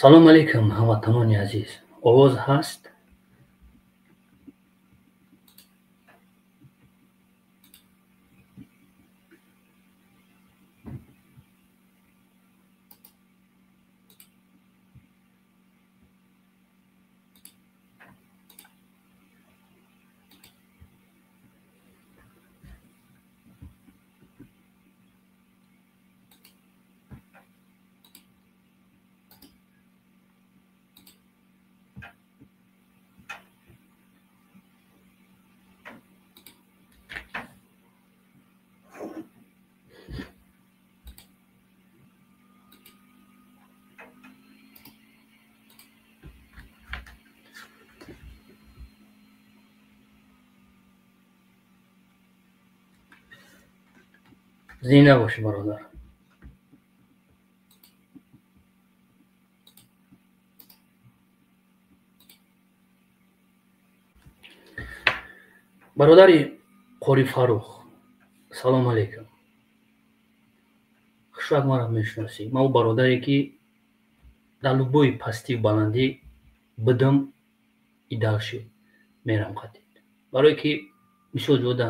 Салом алейкум, ҳамватанони азиз. Овоз ҳаст? Зинда бошӣ, бародар. Бародари Қори Фаррух, салом алейкум. Хушвақт маро мешиносӣ. Ман ӯ бародаре, ки дар любой пастию баландӣ бидам и дальше мерам қатид. Барое ки бисёр ҷода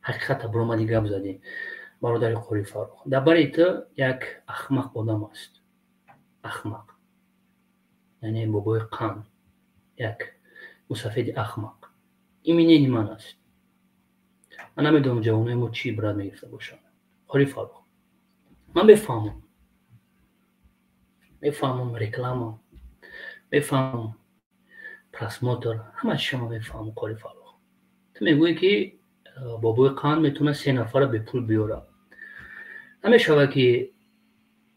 ҳақиқата биромадӣ, гап задӣ. Бародари Қори Фаррух, дар бари ту як ахмақ одам аст. Ахмақ. Яъне бобои қанд. Як мусафеди ахмақ. Ин мнение ман аст. Ман намедонам, ҷавонои мо чӣ ибрат мегирифта бошанд. Қори Фаррух, ман мефаҳмам. Мефаҳмам реклама, мефаҳмам просмотр, ҳама чиза ман мефаҳмам, Қори Фаррух. Ту мегӯӣ, ки бобои қанд метавонад се нафара бепул биёрад. Намешавад, ки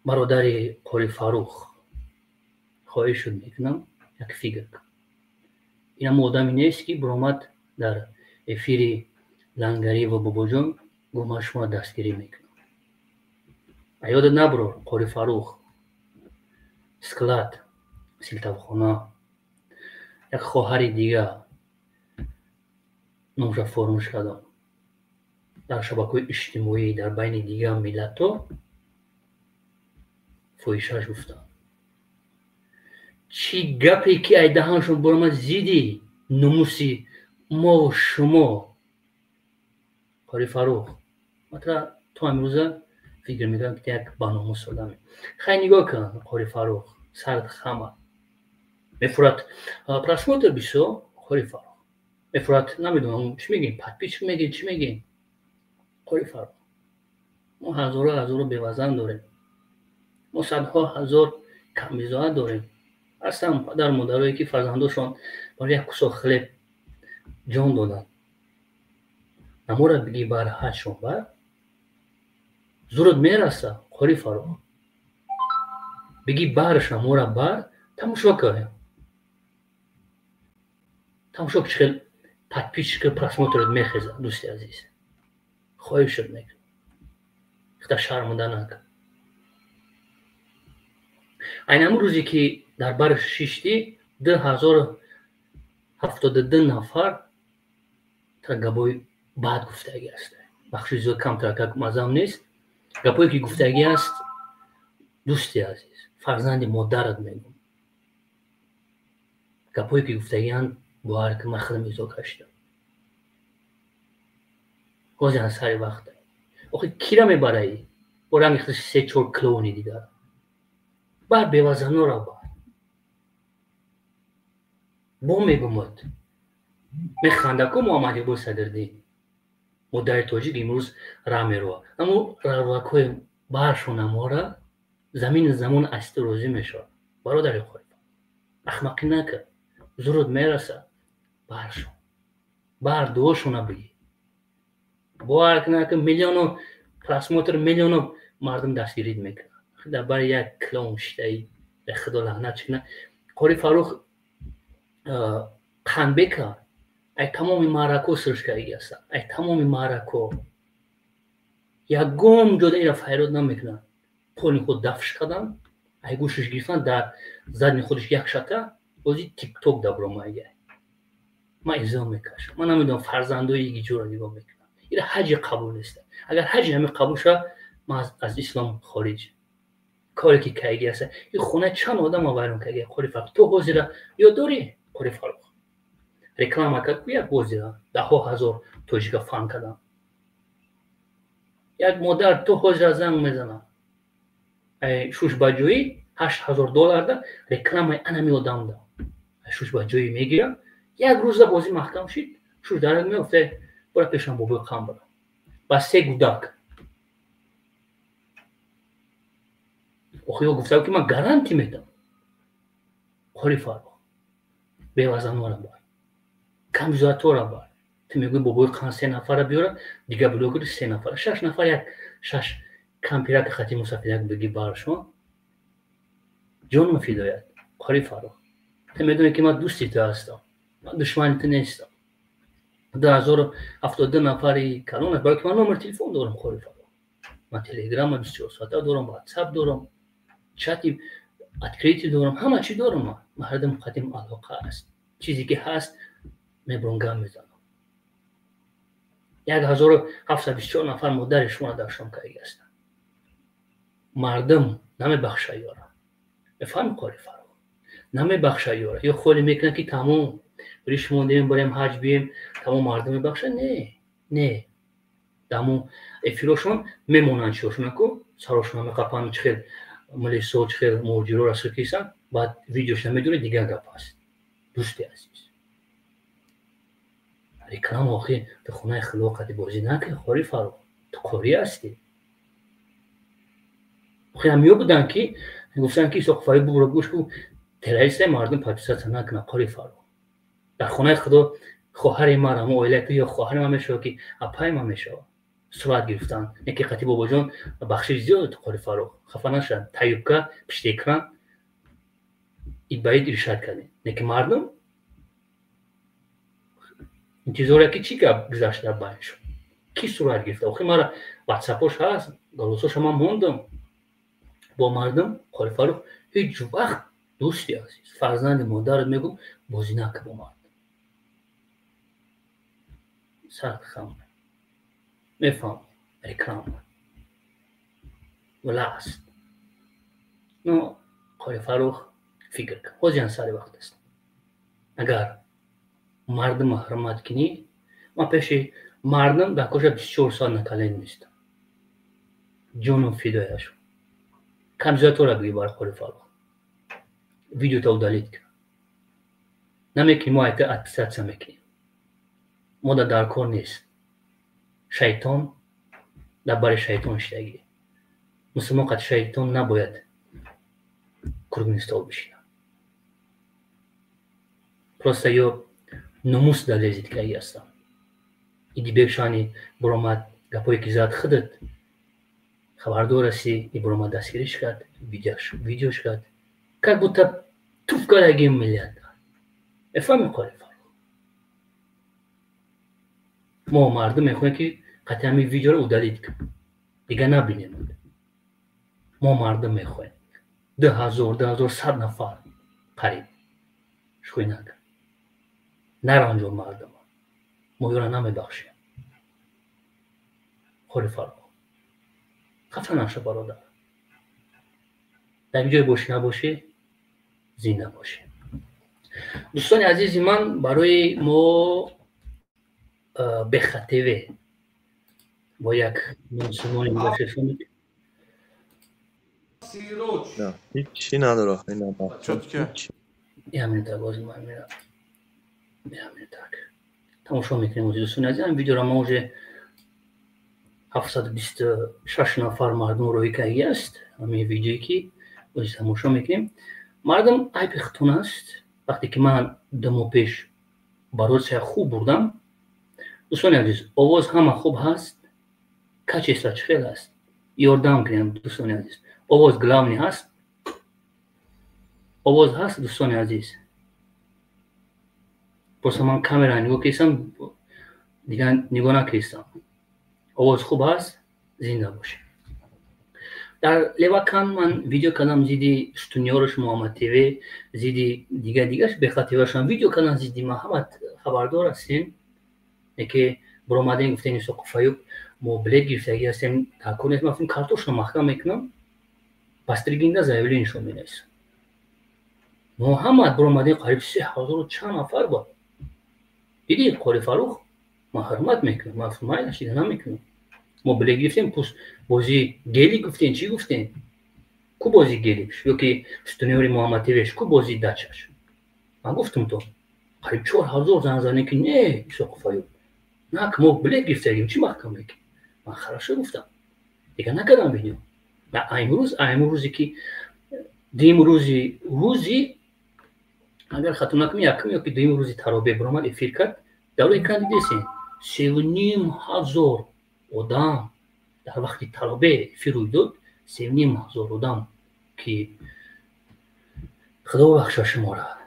бародари Қори Фаррух, хоҳишут мекунам, як фикр кун. Ин ҳамо одаме нест, ки биромад дар эфири Лангариева Бобоҷон, гуфт: «Ман шуморо дастгирӣ мекунам». А ёдат набурор, Қори Фаррух, склад, силтавхона, як хоҳари дига, номша фаромӯш кардам, дар шабакаҳои иҷтимоӣ дар байни дигар миллатҳо фоҳишаш гуфтанд. Чӣ гапе, ки ай даҳаншон баромад, зидди номуси мову шумо. Қори Фаррух, матра то амрӯза фикр мекунам, ки як баномус одаме. Хай, нигоҳ кун, Қори Фаррух, сарат хама мефурад, просмотр бисёр, Қори Фаррух, мефурад. Намедонам, чӣ мегӯем, подписчик мегӯем, чӣ мегӯем? Қори Фаррух, мо ҳазору ҳазору бевазан дорем, мо садҳо ҳазор камбизоат дорем. Ҳастанд падару модарое, ки фарзандошон барои як кусок хлеб ҷон доданд. Намора бигӣ бар ҳаҷшон бар зурут мераса. Қори Фаррух, бигӣ барш, намора бар, тамошо кун, тамошо, чӣ хел подписчика, просмотрат мехезад. Дӯсти азиз, хоҳишат мекунам, хита шарманда накун. Айни ҳамун рӯзе, ки дар барш шиштӣ, 2072 нафар та гапои бад гуфтагӣ аст. Бахши зиёд камтар мазам нест гапое, ки гуфтагӣ аст. Дӯсти азиз, фарзанди модарат мегӯм, гапое, ки гуфтагианд, бовар ки ман худам изо кашидам. Ҳозир сари вақта охи кира мебараӣ бо ранги худаш се чор клоуни дигар бар бевазанора бар бо мегумад механдаку. Муҳаммад Иқбол Садриддин, модари тоҷик, имрӯз раҳ мерова, аммо раҳравакҳои баршонамора замини замон аз ту розӣ мешавад. Бародари Қори, ахмақӣ накард, зурут мерасад, баршон бар, дуошона бигӣ. Бовар кунад, ки миллионо просмотр, миллионо мардум дастгирӣ мекунад. Дар бари як клоун шитаи, худо лаънат кунад. Қори Фаррух, Қандбека ай тамоми маърако сиршкаги ҳастанд, ай тамоми маърако. Ягон ҷода ира файрод намекунанд. Пони худ дафш карданд, ай гӯшаш гирифтанд, дар задни худаш як шата бози Тикток дабромайга. Ман изо мекашам, ман намедонам, фарзандои игиҷоро нигоҳ мекунам. Ира ҳаҷи қабул нест. Агар ҳаҷи ҳами қабул шавад, ман аз ислом хориҷ. Коре ки кайги аст. Ин хона чанд одама вайрон карди, Қори Фаррух. Ту ҳозира ёд дорӣ, Қори Фаррух? Реклама кард ку як ҳозира даҳҳо ҳазор тоҷика фан кардам. Як модар ту ҳозира занг мезанам. Шуш ба ҷои $8000 да рекламаи анами одам да. Шуш ба ҷои мегирам. Як рӯза бозӣ маҳкам шид, шуш дарак меафта, бора пешам бобои қамбара. Ба се гудак. Охи ё гуфтам ки ман гарантӣ медам. Қори Фаррух. Бевазанора бар. Камзуатора бар. Ту мегӯӣ бобои қан се нафара биёра, дига блогери се нафара. Шаш нафар як шаш кампираки хати мусафирак бигӣ баршон. Ҷонум фидоят. Қори Фаррух. Ту медонӣ ки ман дӯсти ту ҳастам. Ман душмани ту нестам. 2072 нафари калон аст, барои ки ман номер телефон дорам, Қори Фаррух. Ман телеграма 24 соата дорам, ватсап дорам, чати открытый дорам, ҳама чӣ дорам ман. Мардум қадим алоқа аст. Чизе ки ҳаст мебурам гам мезанам. 1724 нафар модари шумо дар шом карда ҳастанд. Мардум намебахшад ёра. Мефаҳми, Қори Фаррух? Намебахшад ёра. Ё холӣ мекунад ки тамом риш мондем, барем ҳаҷ бием, тамом мардум мебахшад? Не, не. Дамо эфирошон мемонанд чиошонаку, сарошона меқапанд, чӣ хел милисо, чӣ хел муҳоҷиро расо кисан, баъд видеош намедоред, дигар гап аст. Дӯсти азиз, реклама охи ту хонаи хило қади бозӣ накунӣ, Қори Фаррух. Ту қорӣ ҳастӣ. Охи ҳамиё буданд ки гуфтанд ки Исоқ Фарид бубуро гӯш ку террористай мардум подписаться накунад, Қори Фаррух. Дар хонаи худо хоҳари ман, ҳамон оилаи ту ё хоҳари ман мешавад ки апаи ман мешавад. Сурат гирифтан. Яке қати бобоҷон бахшиш зиёд, Қори Фаррух. Хафа нашад. Таюбка пишти экран ид ба ид иршад кардем. Неки мардум интизоре ки чӣ гап гузашт дар байншон. Ки сурат гирифта? Охи мара ватсапош ҳаст, голосоша ман мондам. Бо мардум Қори Фаррух ҳеҷ вақт, дӯсти азиз, фарзанди модарат мегӯм, бозӣ накун бо мардум. Сарт хам. Мефаҳмам, реклама. Вала аст. Но Қори Фаррух фикр кун. Ҳозир сари вақт аст. Агар мардума ҳурмат кунӣ, ман пеши мардум дар коша 24 соат на колени меистам. Ҷонум фидояшон. Камзиятора бигӣ бар Қори Фаррух. Видеота удалить кун. Намекунӣ, мо айта отписаться мекунем. Мо дар кор нест. Шайтон дар бари шайтон иштагӣ. Мусулмон қад шайтон набояд круглый стол бишинад. Просто ё номус далезид ки ҳастам. Идибек шани буромад гапое ки зад худат хабардор ҳастӣ, и буромад дастгириш кард, видеош кард. Как будто туф кардаги миллият. Мефаҳми, Қори Фаррух? Мо мардум мехоҳем ки қатъи ҳамин видеоро удалить кун. Дигар набинем. Мо мардум мехоҳем. 2000, 2100 нафар қариб. Шӯхӣ накун. Наранҷон мардума. Мо ёра намебахшем. Қори Фаррух. Хафа наша, бародар. Дар ҷое бошӣ набошӣ, зинда бошӣ. Дӯстони азизи ман, барои мо Беха ТВ бо як мусулмони гузашташон. Ҳичи надора. Як минута боз ман мерам. Як минутак. Тамошо мекунем, дӯстони азиз. Ҳамин видеоро мо уже 726 нафар мардум роҳӣ кардаги аст. Ҳамин видеое ки ози тамошо мекунем. Мардум айби худтон аст. Вақте ки ман 2 моҳ пеш барои хуб бурдам, дӯстони азиз, овоз ҳама хуб ҳаст, качество чӣ хел аст? Ёрдам кунем, дӯстони азиз. Овоз главный ҳаст. Овоз ҳаст, дӯстони азиз. Просто ман камера нигоҳ кистам, дигар нигоҳ накистам. Овоз хуб ҳаст, зинда бошед. Дар Левакан ман видео кардам зидди Штуниёрош Муҳаммад ТВ, зидди дигар дигаш Беха ТВшам видео кардам зидди ман, ҳама хабардор ҳастем. Яке буромадем, гуфтем Исоқов Аюб, мо билет гирифтагӣ ҳастем, дар кор нест. Ман гуфтем картошро маҳкам мекунам. Бастригинда заявление шо менависам. Мо ҳама биромадем, қариб 3000 чанд нафар буд. Дидӣ, Қори Фаррух, ман ҳурмат мекунам, ман майлаш дида намекунам. Мо билет гирифтем, пус бозии гелик гуфтем, чӣ гуфтем? Ку бозии геликш ё ки стунёри Муҳаммадтевеш, ку бозии дачаш? Ман гуфтам то қариб 4000 занг задем, ки не, Исоқов Аюб, на, мо билет гирифтагим, чӣ маҳкам мекунем? Ман хорошо гуфтам, дигар накардам видео. Имрӯзе ки дуюм рӯзи, агар хато накунам, якум ё ки дуюм рӯзи таробе биромад, эфир кард, дар рӯи экран дидесем, 3500 одам дар вақти таробе эфир рӯй дод, 3500 одам, ки худо бахша шуморо,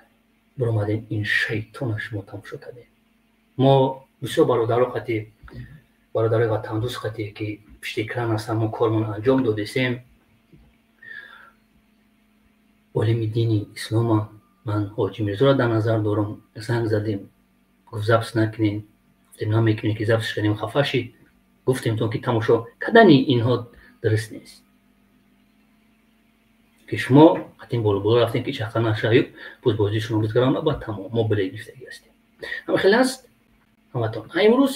биромадем, ин шайтона шумо тамошо кардем. Мо бисёр бародаро қати, бародарои ватандӯст қати, ки пишти экран ҳастанд, мо кормон анҷом додесем. Олими дини ислома, ман Ҳоҷи Мирзоро дар назар дорам, занг задем, гуфт запись накунем, гуфтем намекунем, ки запись кардем, хафа шид. Гуфтем то ки тамошо кардани инҳо дуруст нест, ки шумо қатин боло боло рафтем, ки чақа нашаюб пуз бозии шумо бизгарона, баъд тамом, мо билет гирифтагӣ ҳастем. Ҳама хеле аст ҳаматон. Имрӯз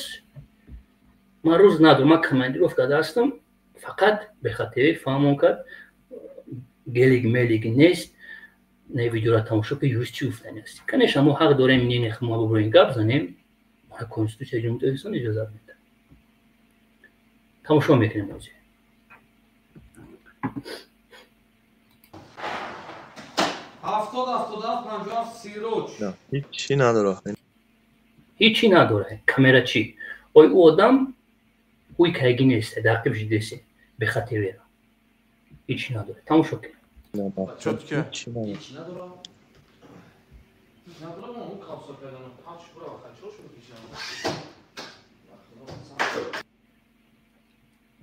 ман рӯз надорам, ман командировка карда ҳастам, фақат бехатери фаҳмон кард, гелик мелик нест, не видеоро тамошо ки юз чӣ гуфтани аст. Конечно, мо ҳақ дорем, не, мо бибурем гап занем, мо Конститутсияи Ҷумҳурии Тоҷикистон иҷозат медиҳад. Тамошо мекунем бозӣ. 70 77 57 Сироҷ. Ҳичи надора. Ҳичи надора. Камера чӣ? Ой, ӯ одам ӯй кайги нест, дар қиб жидесе, бехатери. Ҳичи надора. Тамошо кунем. Чётко. Ҳичи надора. Ҳич надора. Ҳич надора, мо он капсул карданам. Панҷ бура хачо шуд ҳич надора.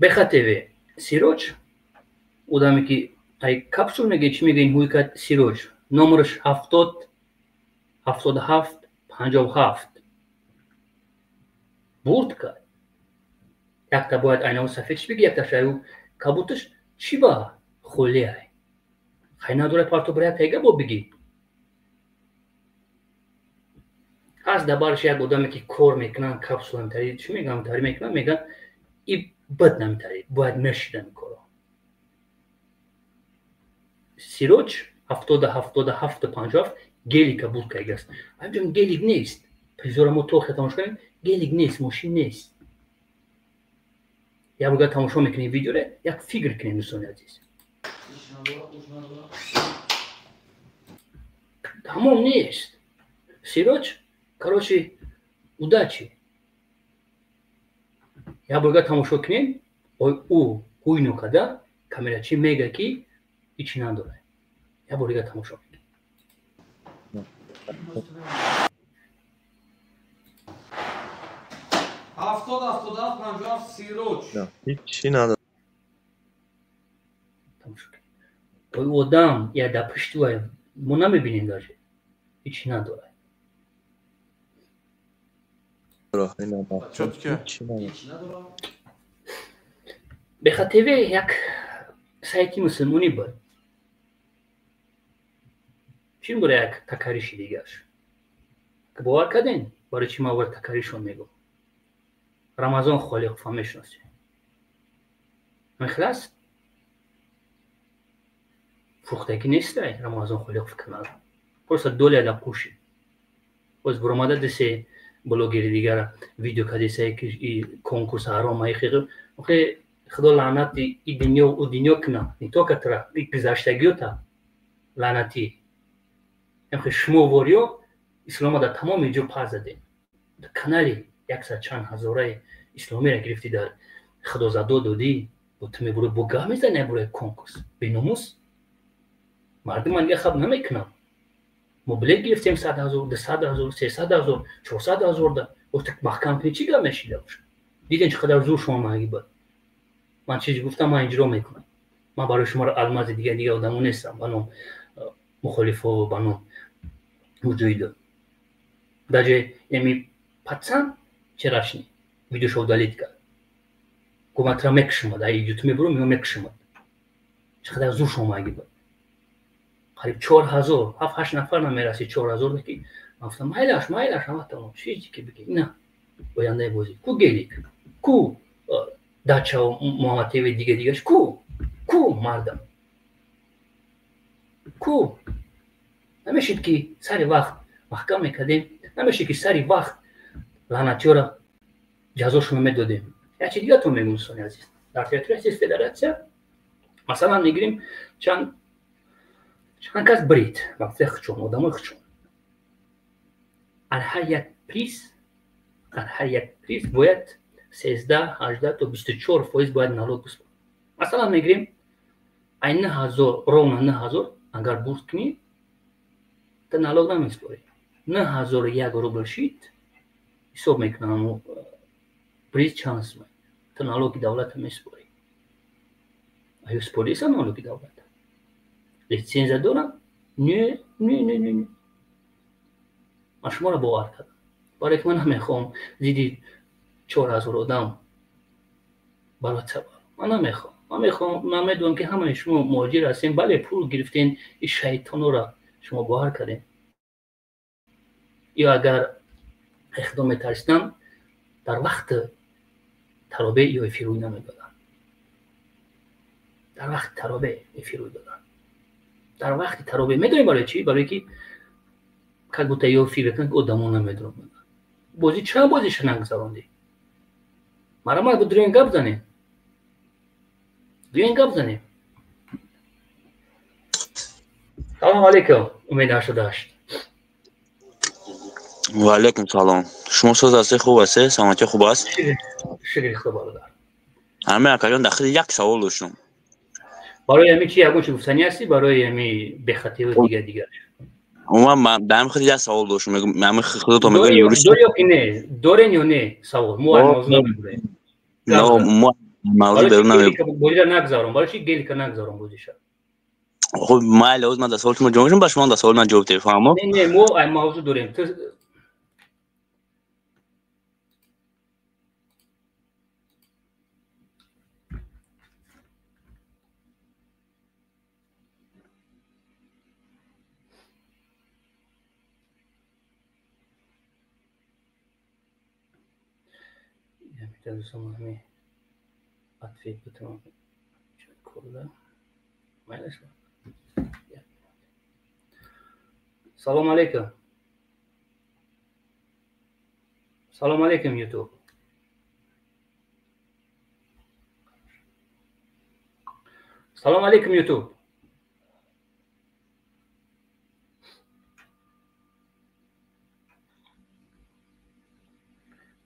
Бехатери Сироҷ, одаме ки ай капсул меге, чӣ меге, ин ҳуй кард Сироҷ. Номераш 70 77 57. Бурд кард. Якта бояд айнаҳо сафедш биги, якташ аю кабуташ чӣ ба холӣ ай. Хай надора парто бира якта бо биги. Ҳаст дар бараш як одаме ки кор мекунанд, капсула митари, чӣ мегӯям, митари мекунанд, мегӯянд и бад намитари, бояд мешидан коро. Сироҷ 70 77 57 гелика бурд кардаст. Ҳамҷон гелик нест. Призора мо то тамошо кардем, гелик нест, мошин нест. Як бор тамошо мекунем видеоро, як фикр кунем, дӯстони азиз. Ҳич надора, уж надора. Тамом нест. Сироҷ, короче, удачи. Як бор тамошо кунем, ой ӯ ҳуйно карда, камерачи мега ки ҳичи надора. Як бор дига тамошо кунем. 70 77 57 Сироҷ. Ҳичи надора. Тамошо кунем. Ой одам я дар пушти вай мо намебинем даже. Ҳичи надора. Чётко. Ҳичи надора. Ҳич надора. Бехатеве як сайти мусулмонӣ буд. Чӣ буд як такариши дигаш? Бовар кардем? Барои чӣ ман вар такаришон мегӯм? Рамазон Холиқов ҳам мешиносем. Ҳамин аст? Фурӯхтагӣ нестай Рамазон Холиқов канал. Просто доля да қуши. Боз буромада дисе блогери дигара видео кардесае ки и конкурс ҳаром ай хиғ. Охе худо лаънати и дунё у дунё кунад, не только тра, и гузаштагиёта лаънатӣ. Ҳамхе шумо вориё ислома дар тамоми ҷо пас задем. Канали яксад чанд ҳазораи исломиро гирифтӣ, дар худозадо додӣ, бо ту мебурӣ, бо гап мезанӣ бураи конкурс. Беномус. Мардум ман дига хаб намекунам. Мо билет гирифтем 100 000, 200 000, 300 000, 400 000 да. Офт маҳкам кунӣ чӣ гап мешида бошад? Дидем чӣ қадар зур шумо маги буд. Ман чизе гуфтам, ман иҷро мекунам. Ман барои шуморо алмази дигар дигар одамо нестам, ба ном мухолифо, ба ном муҷоҳидо. Даже эми пацан вчерашний видеошо удалить кард. Гуфт ман туро мекушам, ай ютуб мебурам, мео мекушам. Чӣ қадар зур шомаги буд. Қариб 4000, 7-8 нафар намерасид 4000 ки ман гуфтам майлаш, майлаш, ҳаматон чизе ки бигӣ. На. Ояндаи бозӣ. Ку гелик? Ку дача Муҳаммад ТВ дига дигаш ку? Ку мардам? Ку? Намешид ки сари вақт маҳкам мекардем, намешид ки сари вақт лаънатиёра ҷазошонро медодем. Як чиз дигар то мегӯм, дӯстони азиз. Дар территорияи федератсия масалан мегирем чанд кас брит, вақте хучон, одамои хучон. Ар ҳар як приз, ар ҳар як приз бояд 13, 18 то 24% бояд налог бисупорад. Масалан мегирем ай 9000, ровно 9000 агар бурд кунӣ, та налог намесупорӣ. 9001 рубл шид, ҳисоб мекунам приз чанд сум. Та налоги давлата месупорӣ. Аю супориса налоги давлата? Лицензия дорам? Не, не, не, не. Ман шуморо бовар кардам. Барои ки ман намехоҳам зидди 4000 одам барои барам. Ман намехоҳам. Ман мехоҳам, ман медонам ки ҳамаи шумо муҳоҷир ҳастем, бале пул гирифтен, ин шайтонро шумо бовар кардем. Ё агар ихдом метарсидам, дар вақти таробе ё эфирӯй намедодам. Дар вақти таробе эфирӯй додам. Дар вақти таробе медонем барои чӣ? Барои ки как будто ё фикр мекунанд ки одамо намедонанд. Бозӣ чанд бозиша нагузарондӣ? Марамат будрен гап занем. Дуен гап занем. Салом алейкум, Умед 88. Ва алейкум салом. Шумо соз ҳастед, хуб ҳастед? Саломатӣ хуб аст? Шукри Худо бародар. Ҳамин акаҷон, дар худи як савол доштам. Барои ҳамин чи ягон чи гуфтанӣ ҳастӣ? Барои ҳамин бехатиру дигар дигар. Умуман ман дар ҳамин худи як савол доштам. Мегӯям, ҳамин худатон мегӯед юрист. Дорӣ ё ки не? Дорен ё не савол? Мо аз мавзӯъ намебурем. Не, мо мавзӯъ берун намебурем. Бозиро нагзарон. Барои чи гелика нагзарон бозиша? Хуб, майли, ҳозир ман дар саволи шумо ҷавоб медиҳам, ба шумо дар саволи ман ҷавоб диҳед, фаҳмо? Не, не, мо ай мавзӯъ дорем. Салом алейкум. Салом алейкум, YouTube. Салом алейкум, YouTube.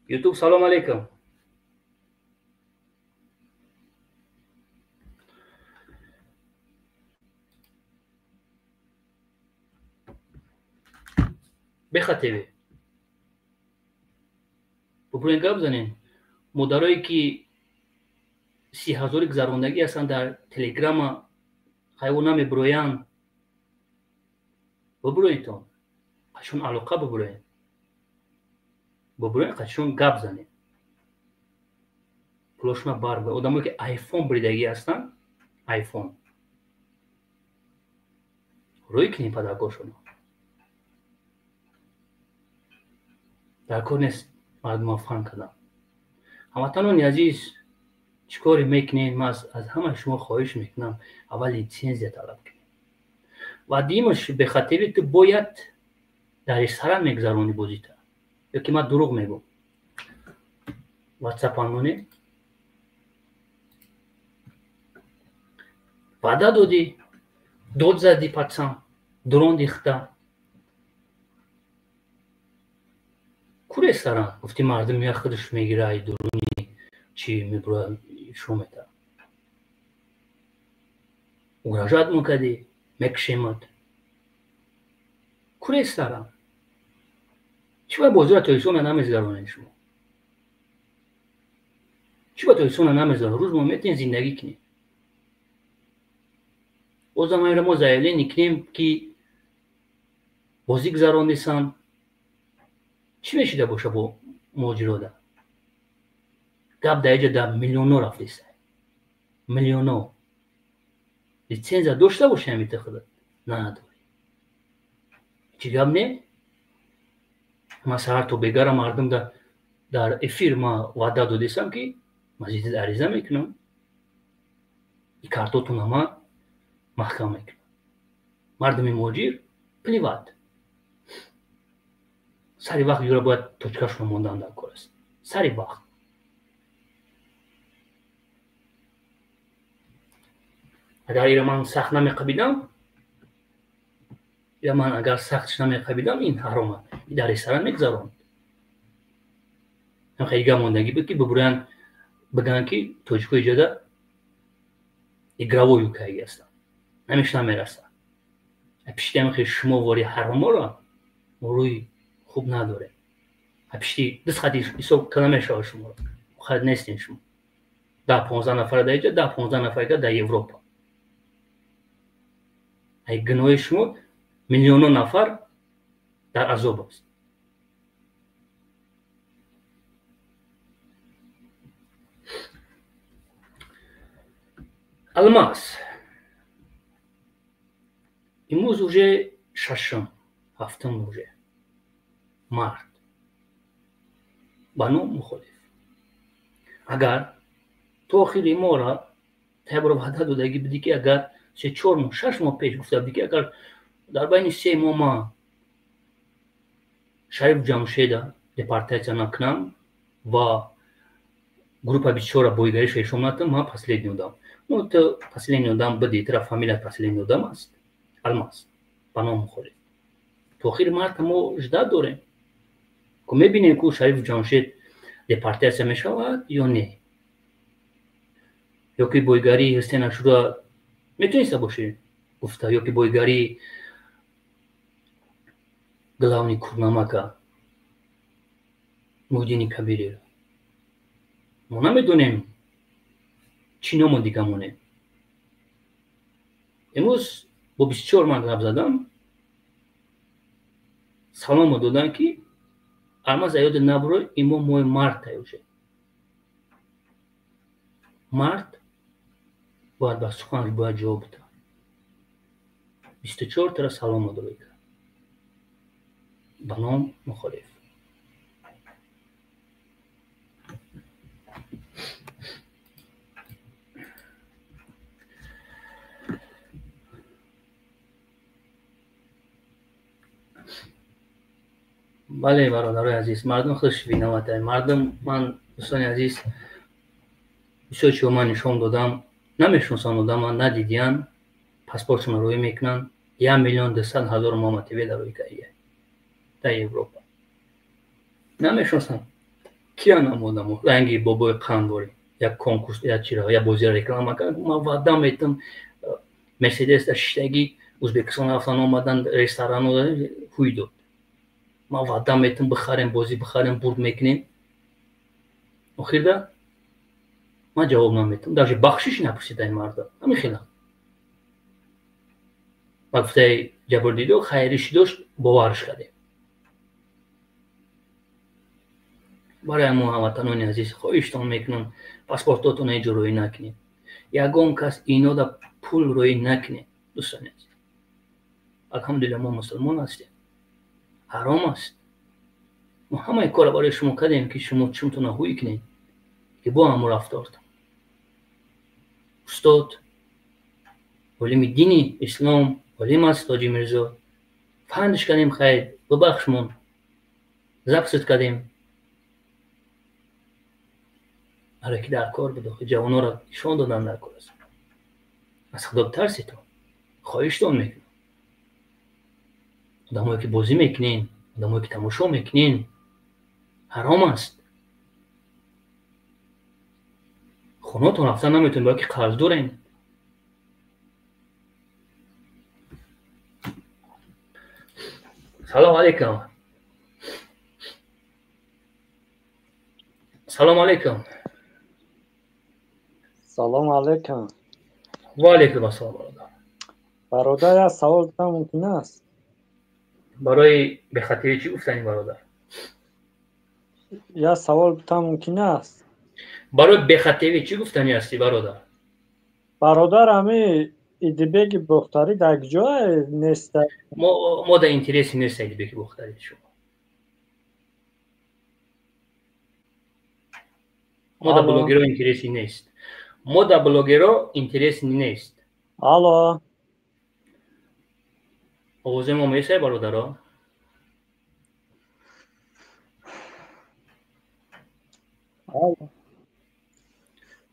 YouTube, салом алейкум. Беха ТВ. Бубурен гап занен. Модарое ки 30 ҳазори гузарондагӣ ҳастанд дар телеграма хайво намебуроянд. Бубуроедтон. Қашон алоқа бубуроед. Бубуроед, қашон гап занед. Пулошона бар. Одамое ки айфон буридагӣ ҳастанд, айфон. Рӯй кунед падаргоҳшонро. Дар кор нест мардумро фан кардам. Ҳамватанони азиз, чӣ коре мекунед? Ман аз ҳамаи шумо хоҳиш мекунам, аввал литсензия талаб кунед. Ва дуюмаш, бехатирӣ ту бояд дар ресторан мегузаронӣ бозита. Ё ки ман дурӯғ мегӯм. WhatsApp-ам монед. Ваъда додӣ, дод задӣ патсам, дурондӣ хита. Ку ресторан? Гуфти мардум я худаш мегира, ай дуруни чи мебура, шо мета. Угрожать мекардӣ, мекушемат. Ку ресторан? Чӣ ба бозиро Тоҷикистона намезгаронед шумо? Чӣ ба Тоҷикистона намезгаронед? Рӯз мо метавонем зиндагӣ кунем. Бозам ҳаминро мо заявление кунем ки бозӣ гузарондесам. Чӣ мешида боша бо муҳоҷирода? Гап дар иҷа дар миллионо рафтеста. Миллионо. Лицензия дошта боши ҳамита худат надорӣ. Чӣ гап не? Ман саҳар то бегара мардум дар эфир ма ваъда додесам, ки ман зиддат ариза мекунам, и картотона ман маҳкам мекунам. Мардуми муҳоҷир плевать. Сари вақт юра бояд точкашона мондан дар кор аст. Сари вақт. Агар ира ман сахт намеқабидам, ира ман агар сахтш намеқабидам, ин ҳаром аст. Дар ресторан мегузаронд. Хеле гап мондагӣ буд, ки бибурянд бигӯянд, ки тоҷикҳо иҷода игровой юкаги ҳастанд. Намеш намерасанд. Пишти ҳам хеле шумо вори ҳароморо мо рӯи хуб надорем. Пишти дис хати ҳисоб карда намешавад шуморо. Хат нестем шумо. 10-15 нафар дар иҷа, 10-15 нафар дар Европа. Ай гуноҳи шумо миллионҳо нафар дар азоб аст. Алмаз. Имрӯз уже шашум, ҳафтум уже март. Ба ном мухолиф. Агар то охири моҳра тайбро ваъда додагӣ будӣ, ки агар 3-4 моҳ, 6 моҳ пеш гуфта будӣ, ки агар дар байни 3 моҳ ман Шариф Ҷамшеда депортатсия накунам ва группа 24-ра боигариша ишом натам, ман последний одам. Ну, ту последний одам будӣ, тура фамилият последний одам аст. Алмаз. Ба ном мухолиф. То охири марта мо ждать дорем. Ку мебинем, ку Шариф Ҷамшед депортатсия мешавад ё не. Ё ки бойгарии Ҳусейн Ашура метавониста бошӣ гуфта, ё ки бойгарии главный курнамака Муҳиддини Кабириро. Мо намедонем чӣ ному дига монем. Имрӯз бо 24 ман гап задам, саломо додам, ки Алмаз, аёда набурой, имо моҳи марта уже. Март бояд ба суханаш бояд ҷавоб диҳад. 24 тара саломо дорой кард. Ба ном мухолиф. Бале, бародарои азиз, мардум худаш виноват. Мардум, ман, дӯстони азиз, бисёр чиҳо ман нишон додам, намешиносанд одама, надидиян, паспортшонро рӯй мекунанд, 1 200 000 Муҳаммад ТВ дар рӯи каия дар Европа. Намешиносанд. Киян ам одамо? Ранги бобои қандворӣ. Як конкурс, як чиро, як бозиро реклама кард. Ман ваъда метам, Мерседес дар шиштагӣ Ӯзбекистон рафтан омадан, ресторано ҳуй дод. Ман ваъда метам, бихарем, бозӣ бихарем, бурд мекунем. Охирда ман ҷавоб наметам, даже бахшиш напурсида ин марда. Ҳамин хела. Ба гуфтаи Ҷабрдидо хайриш дошт, боварш кардем. Барои мо ҳамватанони азиз хоҳиштон мекунам, паспортотон ҳеҷ рӯй накунед. Ягон кас инода пул рӯй накунед, дӯстони азиз. Алҳамдулилла, мо мусулмон ҳастем. Ҳаром аст. Мо ҳамаи корро барои шумо кардем, ки шумо чумтона ҳуй кунед, ки бо ҳамон рафтортон. Устод, олими дини ислом, олим аст Ҳоҷи Мирзо. Фандш кардем, хайр, бибахшмон. Записат кардем. Ҳаре ки дар кор буд, охи ҷавононро нишон додан дар кор аст. Аз Худо битарситон. Хоҳиштон мекунам. Одамое ки бозӣ мекунен, одамое ки тамошо мекунен, ҳаром аст. Хонатон рафта наметавонед, бояд ки қарз дорем. Салом алейкум. Салом алейкум. Салом алейкум. Ва алейкум ассалом, бародар. Бародар, як савол додам мумкин аст? Барои бехатарӣ чӣ гуфтани, бародар? Як савол додам мумкин аст? Барои бехатарӣ чӣ гуфтанӣ ҳастӣ, бародар? Бародар, ҳами Идибеки Бохтарӣ дар куҷо нест? Мо дар интереси нест Идибеки Бохтарӣ шумо. Мо дар блогеро интереси нест. Мо дар блогеро интерес нест. Алло. Овози мо месай, бародаро?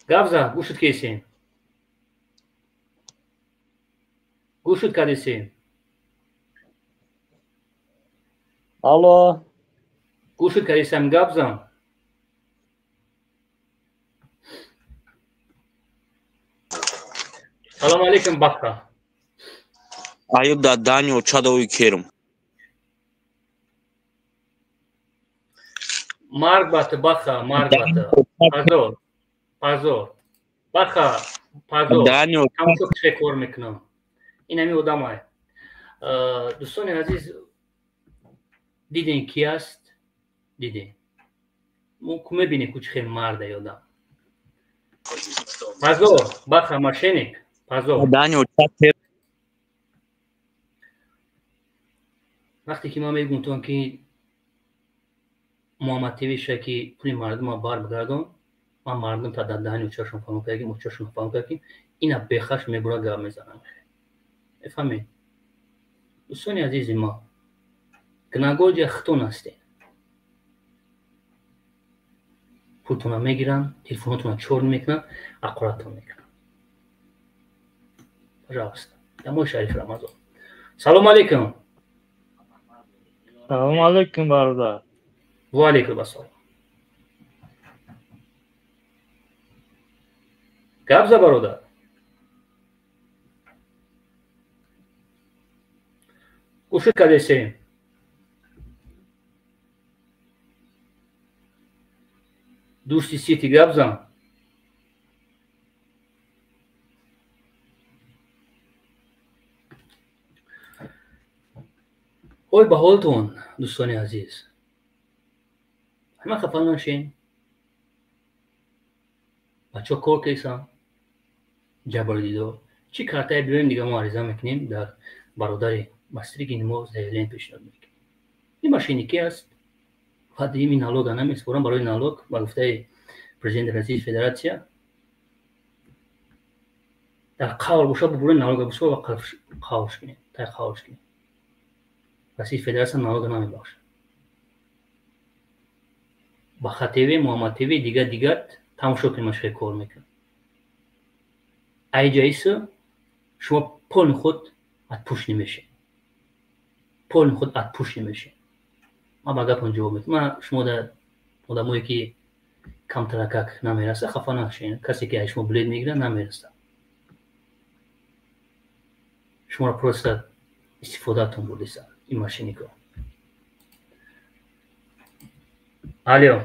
Гап зан, гӯшут кесем. Гӯшут кардесем. Алло. Гӯшут кардесам, гап зан. Салом алейкум, Бахта. Аюб да Данио чадови керм. Марг бат Баха, марг бат. Позор. Позор. Баха, позор. Данио тамошо чӣ кор мекунам. Ин ҳамин одамай. Дӯстони азиз, дидем ки аст? Дидем. Мо ку мебинем ку чӣ хел марда одам. Позор, Баха, мошенник. Позор. Данио вақте ки ман мегӯям ки Муҳаммад ТВ ша ки пули мардумро барбигардон, ман мардум та дар даҳани очашон фаҳм кардем, очашон фаҳм кардем, ина бехаш мебура гап мезанам. Мефаҳмед? Дӯстони азизи ма, гунаҳгор ҷа хитон ҳастем. Пултонро мегиранд, телефонотонро чор мекунанд, ақоратон мекунанд. Пожалуйста. Дар моҳи шарифи Рамазон. Салом алейкум. Салом алейкум, бародар. Ва алейкум ассалом. Гап за, бародар. Гӯшит кардесем. Дӯсти Сити, гап зан. Ой ба ҳолтон, дӯстони азиз. Ҳама хафа нашен. Бачаҳо кор карданд, ҷабрдидо. Чӣ картае биёем дига мо ариза мекунем дар бародари Мастригин мо заявление пешниҳод мекунем. Ин мошенникӣ аст. Ва дуюми налога намеспорам барои налог ба гуфтаи президенти Российской Федерация дар қавр боша бубурен налога бисор ва қаврш кунем, тай қаврш кунем. Российской Федерация налога намебахшад. Баха ТВ, Муҳаммад ТВ, дигар дигар тамошо кунем, ман чӣ кор мекунам. Айҷаиса шумо полни худ отпуш намешед. Полни худ отпуш намешед. Ман ба гапон ҷавоб медиҳам. Ман шумо дар одамое ки камтаракак намераса, хафа нашед. Касе ки аз шумо билет мегирад, намераса. Шуморо просто истифодаатон бурдиса ин мошеннико. Алло.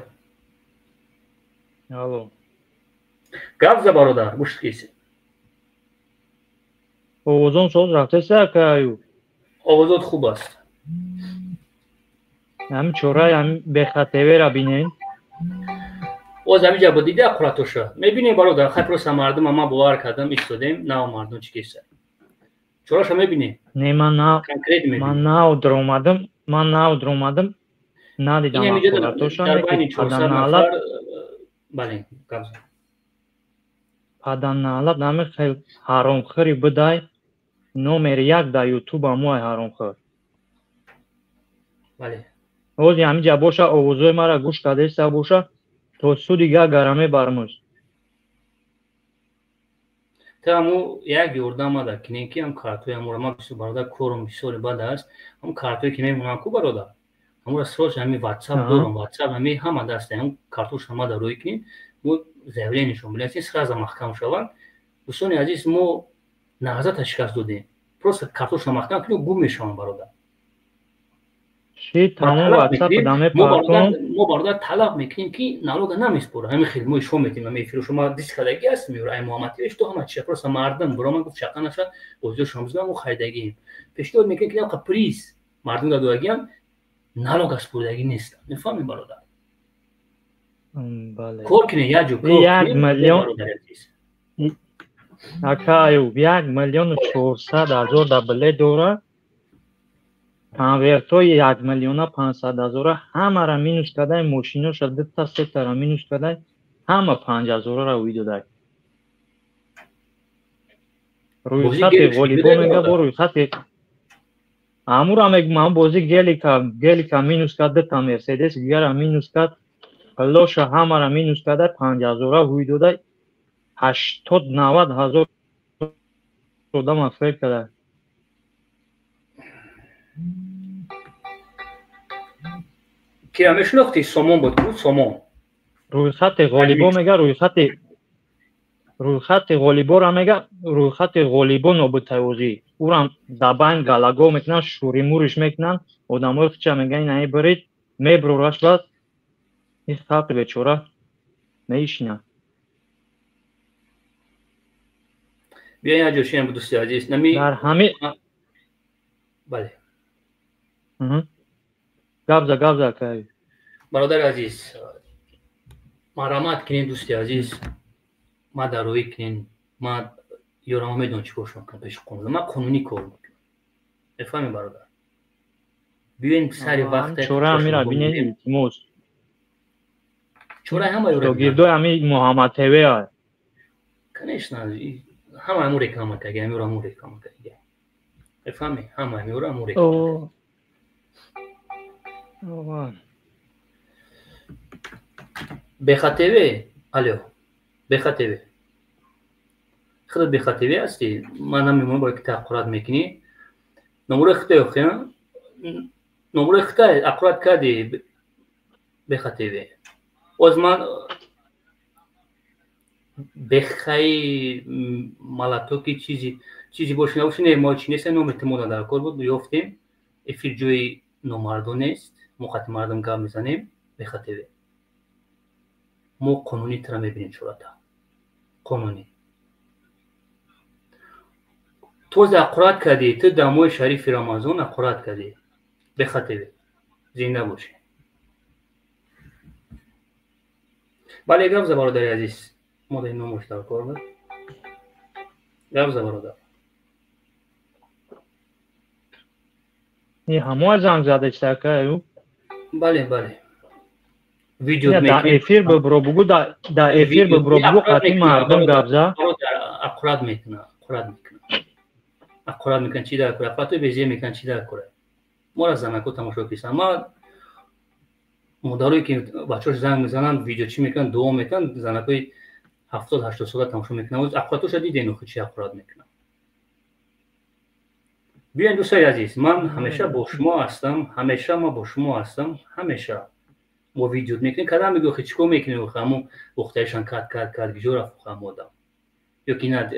Алло. Гап за, бародар, гӯшт кесед. Овозон соз рафтеса, ака Аюб? Овозот хуб аст. Ҳамин чораи ҳамин Беха ТВ-ра бинен. Оз ҳамин ҷа дида ақуратоша. Мебинем, бародар, хай просто мардума ман бовар кардам, истодем, нав мардум чӣ кеса. Чораша мебинем. Не, ман нав конкрет мебинем. Ман нав даромадам, ман нав даромадам, надидам ақуратоша. Дар байни 400 нафар, бале, гап зад. Паданалат нами хел ҳаромхӯри будай, номер як дар ютуба мои ҳаромхӯр. Бале. Ҳозир ҳамин ҷа боша, овозҳои мара гӯш кардаиста боша, то суди гагара мебармуз. Та ҳаму як ёрдам мада кинем ки ҳам картои ҳамура ман бисёр бародар корум бисёри бад аст. Ҳам картое ки мемонам ку бародар. Ҳамура срочно ҳами WhatsApp дорам, WhatsApp ҳами ҳама даста ҳам картош ҳама дар рӯй кунем. Мо заявлениешон биласем, сразу маҳкам шаванд. Дӯстони азиз, мо нағзата шикаст додем. Просто картошро маҳкам кунем, гум мешаванд, бародар. Ши тамом WhatsApp даме партон. Мо бародар талаб мекунем ки налога намеспорад. Ҳамин хел мо ишо метем, ҳамин эфиро шумо диск кардагӣ аст, меёра ай Муҳаммад ТВ, то ҳама чиша просто мардум баромад гуфт чақа наша, бозиёшон бизна, мо харидагием. Пешниҳод мекунем ки навқа приз мардум додагиам налога спордагӣ нест. Мефаҳмед, бародар? Бале. Кор кунед, як ҷо кор Як кунед, миллион бародари азиз. Ака Аюб, 1 400 000 да билет дора. Конвертҳои 1 500 000 ҳамара минус кардай, мошиноша дута сетара минус кардай, ҳама 5 ҳазорара ӯй додай. Рӯйхати ғолибо мега, бо рӯйхати амура мегум, бозӣ гелика минус кард, дута мерседес дигара минус кард, пилоша ҳамара минус кардай, 5 ҳазора ҳуй додай, 80-90 ҳазор одама фреб кардай. Кира мешинохтӣ? Сомон буд ку, Сомон. Рӯйхати ғолибо мега, рӯйхати ғолибора мега, рӯйхати ғолибо нобудтайвозӣ урам дабайн галаго мекунанд, шуримуриш мекунанд, одамои хича мега, инаи бирид меброраш, баъд ин халқи бечора меишинад. Биё як ҷо шинам, дӯсти азиз, нами. Дар ҳами Бале. Гапза, гапза, акай. Бародари азиз, марҳамат кунед, дӯсти азиз, ма дароӣ кунед, ма ёрама медонам чӣ коршон кунам пеши қонун. Ман қонунӣ кор мекунам, мефаҳмӣ, бародар? Биёен сари вақт. Чора амира бинед, илтимос. Чораи ҳама ёра. Шогирдои ҳами Муҳаммад ТВ. Конечно, ҳама ҳамун реклама карди, ҳамёро ҳамун реклама карди, мефаҳмӣ? Ҳама ҳамёро ҳамун реклама. Беха ТВ, алё, Беха ТВ, худат Беха ТВ ҳастӣ? Ман намемонам, бояд ки тааққурат мекунӣ. Номурои хитай охи, номурои хитай аққурат кардӣ, Беха ТВ. Оз ман бехаи малатоки чизи чизи боше набоше, не, мо чи нестем, номи тимона дар кор буд, ёфтем. Эфир ҷои номардон нест, мо қати мардум гап мезанем. Беха ТВ, мо қонунӣ тара мебинем, чората қонунӣ. Тоза аққурат кардӣ ту, дар моҳи шарифи Рамазон аққурат кардӣ. Беха ТВ, зинда бошӣ. Бале, гап за, бародари азиз, мо дар номош дар кор буд. Гап за, бародар. Ҳамоа занг задеста, акаю? Бале, бале. Видео Да эфир бибро, бугу, да эфир бибро, бугу, қати мардум гап за. Аққурат мекуна, аққурат мекуна, аққурат мекунад. Чӣ дар кора? Аққуратои безе мекунад. Чӣ дар кора? Моро занако тамошо кисам. Ма модарое ки бачаҳош занг мезананд, видео чӣ мекунанд, дуо мекунанд, занакои 70-80 сола тамошо мекунанд. Аққуратоша дидем, охи, чӣ аққурат мекунад. Биёен, дӯстои азиз, ман ҳамеша бо шумо ҳастам, ҳамеша ман бо шумо ҳастам, ҳамеша мо видео мекунем. Кадам мегӯ, охи, чӣ кор мекунем? Охи, ҳамун ухтаишан кат кат кард, гиҷо рафт ҳам одам? Ё ки на,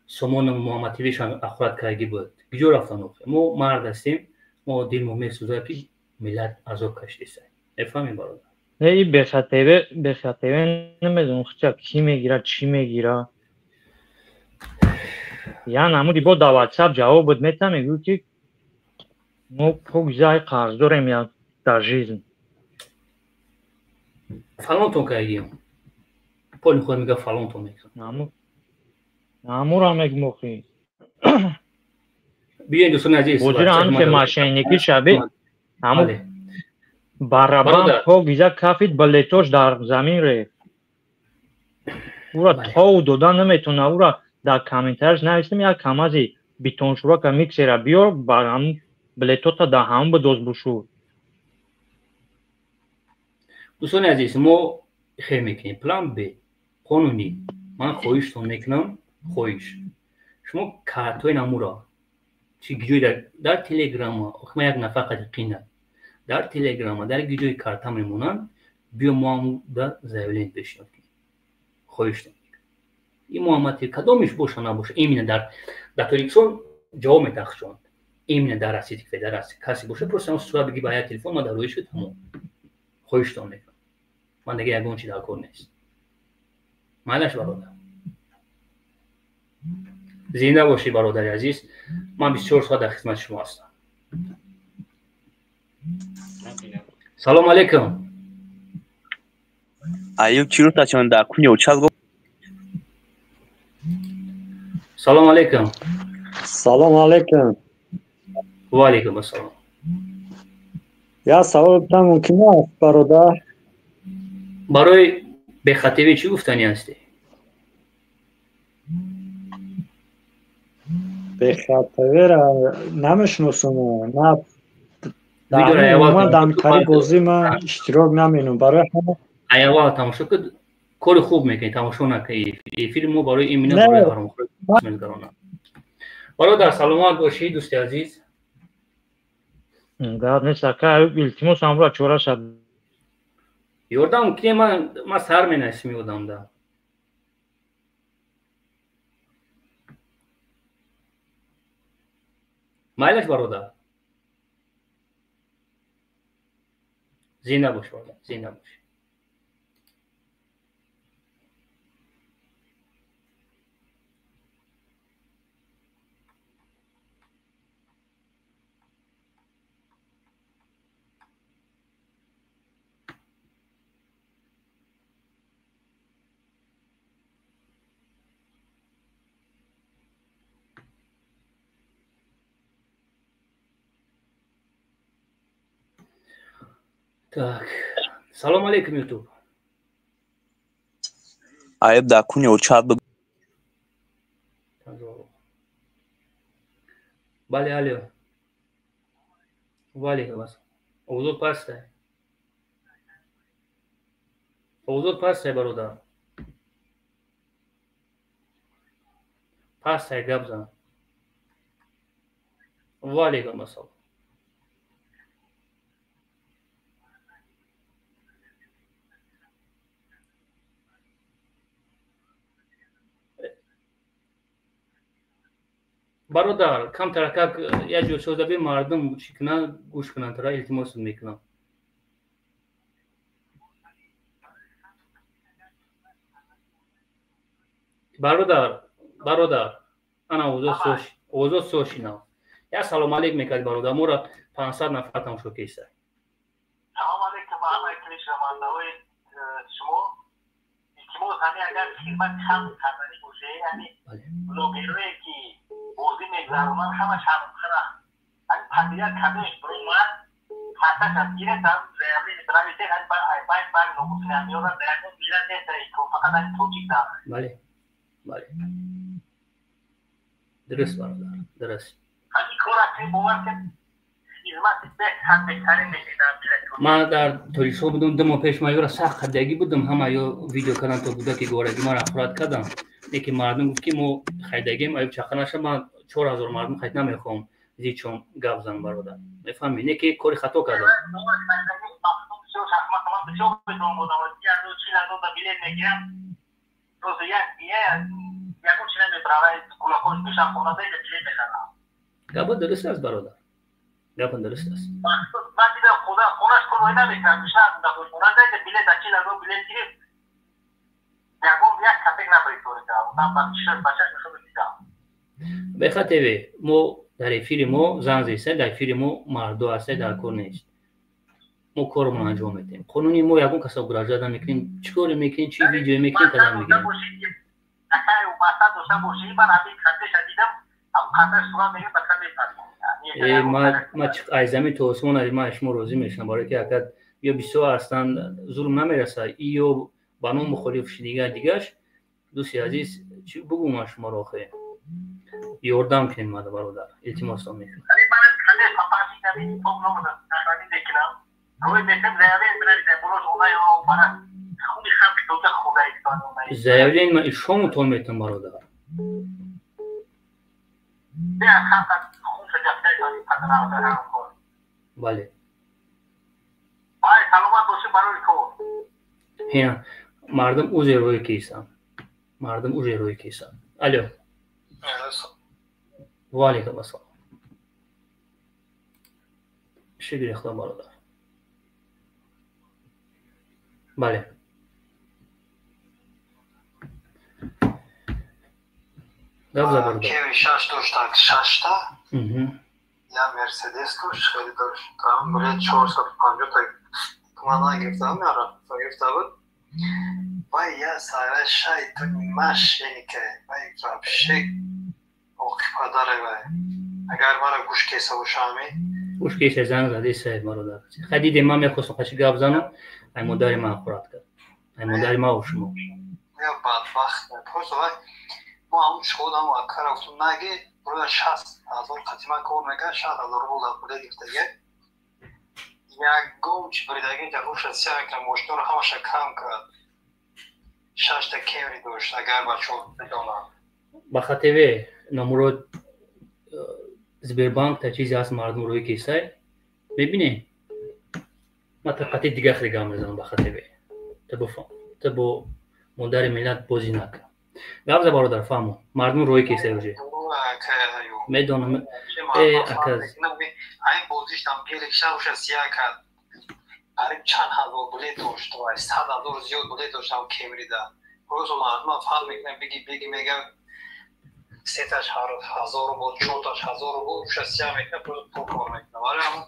Сомону Муҳаммадтивишан аққурат карги буд, гиҷо рафтан? Охи, мо мард ҳастем, мо дилмо месӯзад, ки миллат азоб кашидеса, мефаҳмем, бародар? Не, и Бехатеве, Бехатеве намедонам хича кӣ мегира, чӣ мегира. Я намуди бо да ватсап ҷавоб буд мета, мегӯ ки мо покзай қарз дорем я дар жизнь. Фалонтон кардием, поли худ мега, фалонтон мекунам. Намура мегмохи. Биёен, дӯстони азиз. Бозира ҳам ки мошенникӣ шаби, ҳаму барабан покиза кафид, балетош дар замин рехт. Ура тов дода наметона. Ура дар комментарияш навистем, як камази бетоншурака, миксера биёр, бар ҳамун билетота дар ҳамун бидоз бушуд. Дӯстони азиз, мо хел мекунем, план б қонунӣ. Ман хоҳиштон мекунам, хоҳиш, шумо картҳои намуро чи ҷой дар телеграма, охи, ман як нафар қади қина, дар телеграма, дар ҷои карта мемонанд, биё, мо ҳамуда заявление пешниҳод кунем. Хоҳиштон, ин Муҳаммад кадомиш боша набоша, именно дар Тоҷикистон ҷавоб метахшон, именно дар Российской Федерация касе боша, просто ҳам сурат биги ба як телефон, ма дар рӯи шуд, тамом. Хоҳиштон мекунам, ман дига ягон чи дар кор нест. Майлаш, бародар, зинда бошӣ, бародари азиз, ман 24 соат дар хизмати шумо ҳастам. Салому алейкум. Аюб, чӣ рӯз дар куни участго. Салом алейкум. Салом алейкум. Ва алейкум ассалом. Я савол битам мумкин аст, бародар? Барои бехативӣ чӣ гуфтанӣ ҳастӣ? Бехативиро намешиносам. На ман дар кари бозӣ ман иштирок наменам. Барои ҳама аввал тамошо кун, кори хуб мекунӣ, тамошо накунӣ. Эфири мо барои имина барои ҳаромхӯр мезгаронад. Бародар, саломат бошӣ, дӯсти азиз. Гап нест, ака, илтимос ҳамро чора шад. Ёрдам кунем, ман сар менасим ёдамда. Майлаш, бародар. Зинда бош, бародар, зинда бош. Так. Салом алейкум, Ютуб. Айб да куни очат б. Бале, алло. Ва алейкум ассалом. Овозот пастай. Овозот пастай, бародар. Пастай, гап зан. Ва алейкум ассалом. Бародар, камтаракак як ҷо шодаби мардум чӣ кунанд, гӯш кунанд, тара илтимос мекунам. Бародар, бародар, ана овозот сошинав. Як салом алейк мекард, бародар, моро 500 нафар тамошо кеса. Салом алейкум ба ҳамаи шунавандаҳои шумо. Илтимос, ҳамин агар хидмати халқ карданӣ боше, ҳамин блогерое ки бозӣ мегзаронанд, ҳамаш ҳаромхӯра. Ҳамин падия кадеш бромад, пасаш гиред, ҳам заявление бинависед, ҳамин бай бай номус меорад, дар ягон миллат нест, фақат ҳамин тоҷик дар. Бале, бале. Дуруст, бародар, дуруст. Ҳамин кор аст, бовар кунед, хизмати беҳад беҳтарин мекунед дар миллати. Ман дар Тоҷикистон будам, 2 моҳ пеш ман ёра сахт хардагӣ будам, ҳама ё видео кардам то кӯдаки гораги маро ахурат кардам. Лекин мардум гуфт ки мо хайдагем, аюб чақа наша, ман 4000 мардум хайд намехоҳам зичон гап зан, бародар. Мефаҳмӣ? Не ки кори хато кардам. Гапа дуруст аст, бародар. Гапа дуруст аст. Ман дидам хонаш кор намекард, билет 40,000 билет гирифт. Ягон як капек набарид торида. Бехатеве, мо дар эфири мо зан зеста, дар эфири мо мардо ҳаста, дар кор нест. Мо коромон анҷом медиҳем. Қонуни мо ягон каса угрожать намекунем. Чӣ коре мекунем, чӣ видео мекунем, кадам мегирем. Ман аз замин то осмон аз ман шумо розӣ мешавам, барои ки агар ё бисёр ҳастанд, зулм намерасад, ё ба ном мухолиф дигар дигаш. Дӯсти азиз, чӣ бугӯ ман шуморо охе? Ёрдам кунед мада, бародар, илтимостон мекунам. Заявление ман ишомутон метам, бародар. Бале. Мардум узе рӯи кисам. Мардум узе рӯи кисам. Алло. Ва алейкум ассалом. Шукри Худо, бародар. Бале. Гап за, бародар. Кеви 6 дошт, 6-та. Я Мерседес дошт, хеле дошт. Там билет 450 та туман нагирифтам, яра. Гирифта буд. Вай, я сара шай, ту машинка, вай, вообще Оқи падаре вай. Агар мара гӯш кеса бошами. Гӯш кеса занг зади сайд бародар. Хай дидем, ман мехостам қачи гап занам, ай модари ман хӯрат кард. Ай модари ма шумо. Я бадбахт. Просто вай мо ҳамун шодам акара гуфтам наги барои 60 ҳазор қатима кор мекард, 60 ҳазор рубл дар пуле гирифтага. Ягон чи бридаги дар руша сия мекунам, мошиноро ҳамаша кам кард. Шашта Кемри дошт, агар бачаҳо бидонанд. Ба ХТВ номуро Сбербанк та чизе ҳаст, мардум рӯи кисай мебинӣ. Ман та қати дигар хеле гап мезанам ба ХТВ. Та буфаҳм. Та бо модари миллат бозӣ накун. Гап за бародар, фаҳмо. Мардум рӯи кисай уже. Медонам. Э, аказ. Айн бозиштам гелик шавша сия кард. Қариб чанд ҳазор билет дошт ва 100 ҳазор зиёд билет дошт ам Кемрида. Рӯзу мардума фарқ мекунад, биги биги мегам сеташ ҳазор рубл, чорташ ҳазор рубл, уша сия мекунад, просто пул кор мекунад. Вале ҳамун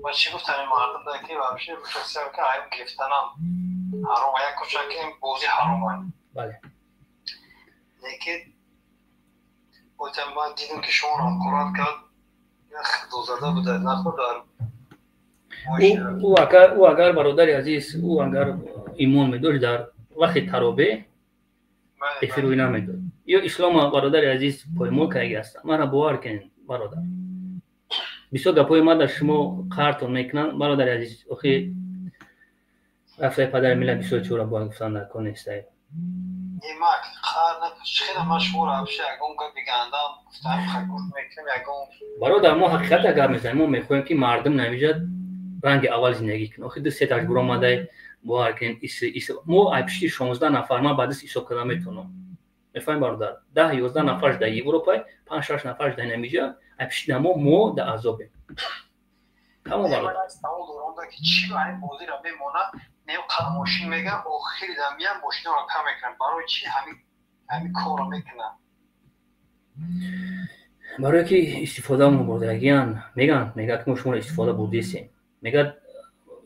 ма чӣ гуфтам ин мардум да ки вообще уша сия мекунад, аюм гирифтанам ҳаром, як куча ки бозӣ ҳаромай. Бале. Лекин отам ман дидам ки шуморо ҳақорат кард, як худозада буда, нахӯр дар ӯ агар бародари азиз, ӯ агар имон медошт, дар вақти таробе эфир рӯй намедод. Ё ислома бародари азиз поймол кардаги ҳастам. Мара бовар кунед бародар. Бисёр гапҳои ман дар шумо қартон мекунанд бародари азиз. Охи рафтаи падари миллат бисёр чора бояд гуфтан дар кор нестай. Нимак қар хеле ман шуморо вообще ягон гапи гандам гуфтам, гӯш мекунем ягон. Бародар, мо ҳақиқата гап мезанем. Мо мехоҳем ки мардум навиҷад ранги аввал зиндагӣ кунад. Охи ду сеташ буромадай бовар кунед, ис мо ай пишти 16 нафар ман ба даст ҳисоб карда метавонам. Мефаҳмед бародар? 10 11 нафарш дар Европа, 5 6 нафарш дар намиҷа, ай пишти намо мо дар азобем. Тамом бародар. Савол дорам да ки чӣ ай бозиро мемонад, не қад мошин мегам, охири да миям мошиноро кам мекунам. Барои чӣ ҳамин корро мекунам? Барое ки истифода бурдагиян, меган, мегӯяд ки мо шуморо истифода бурдесем. Мегӯяд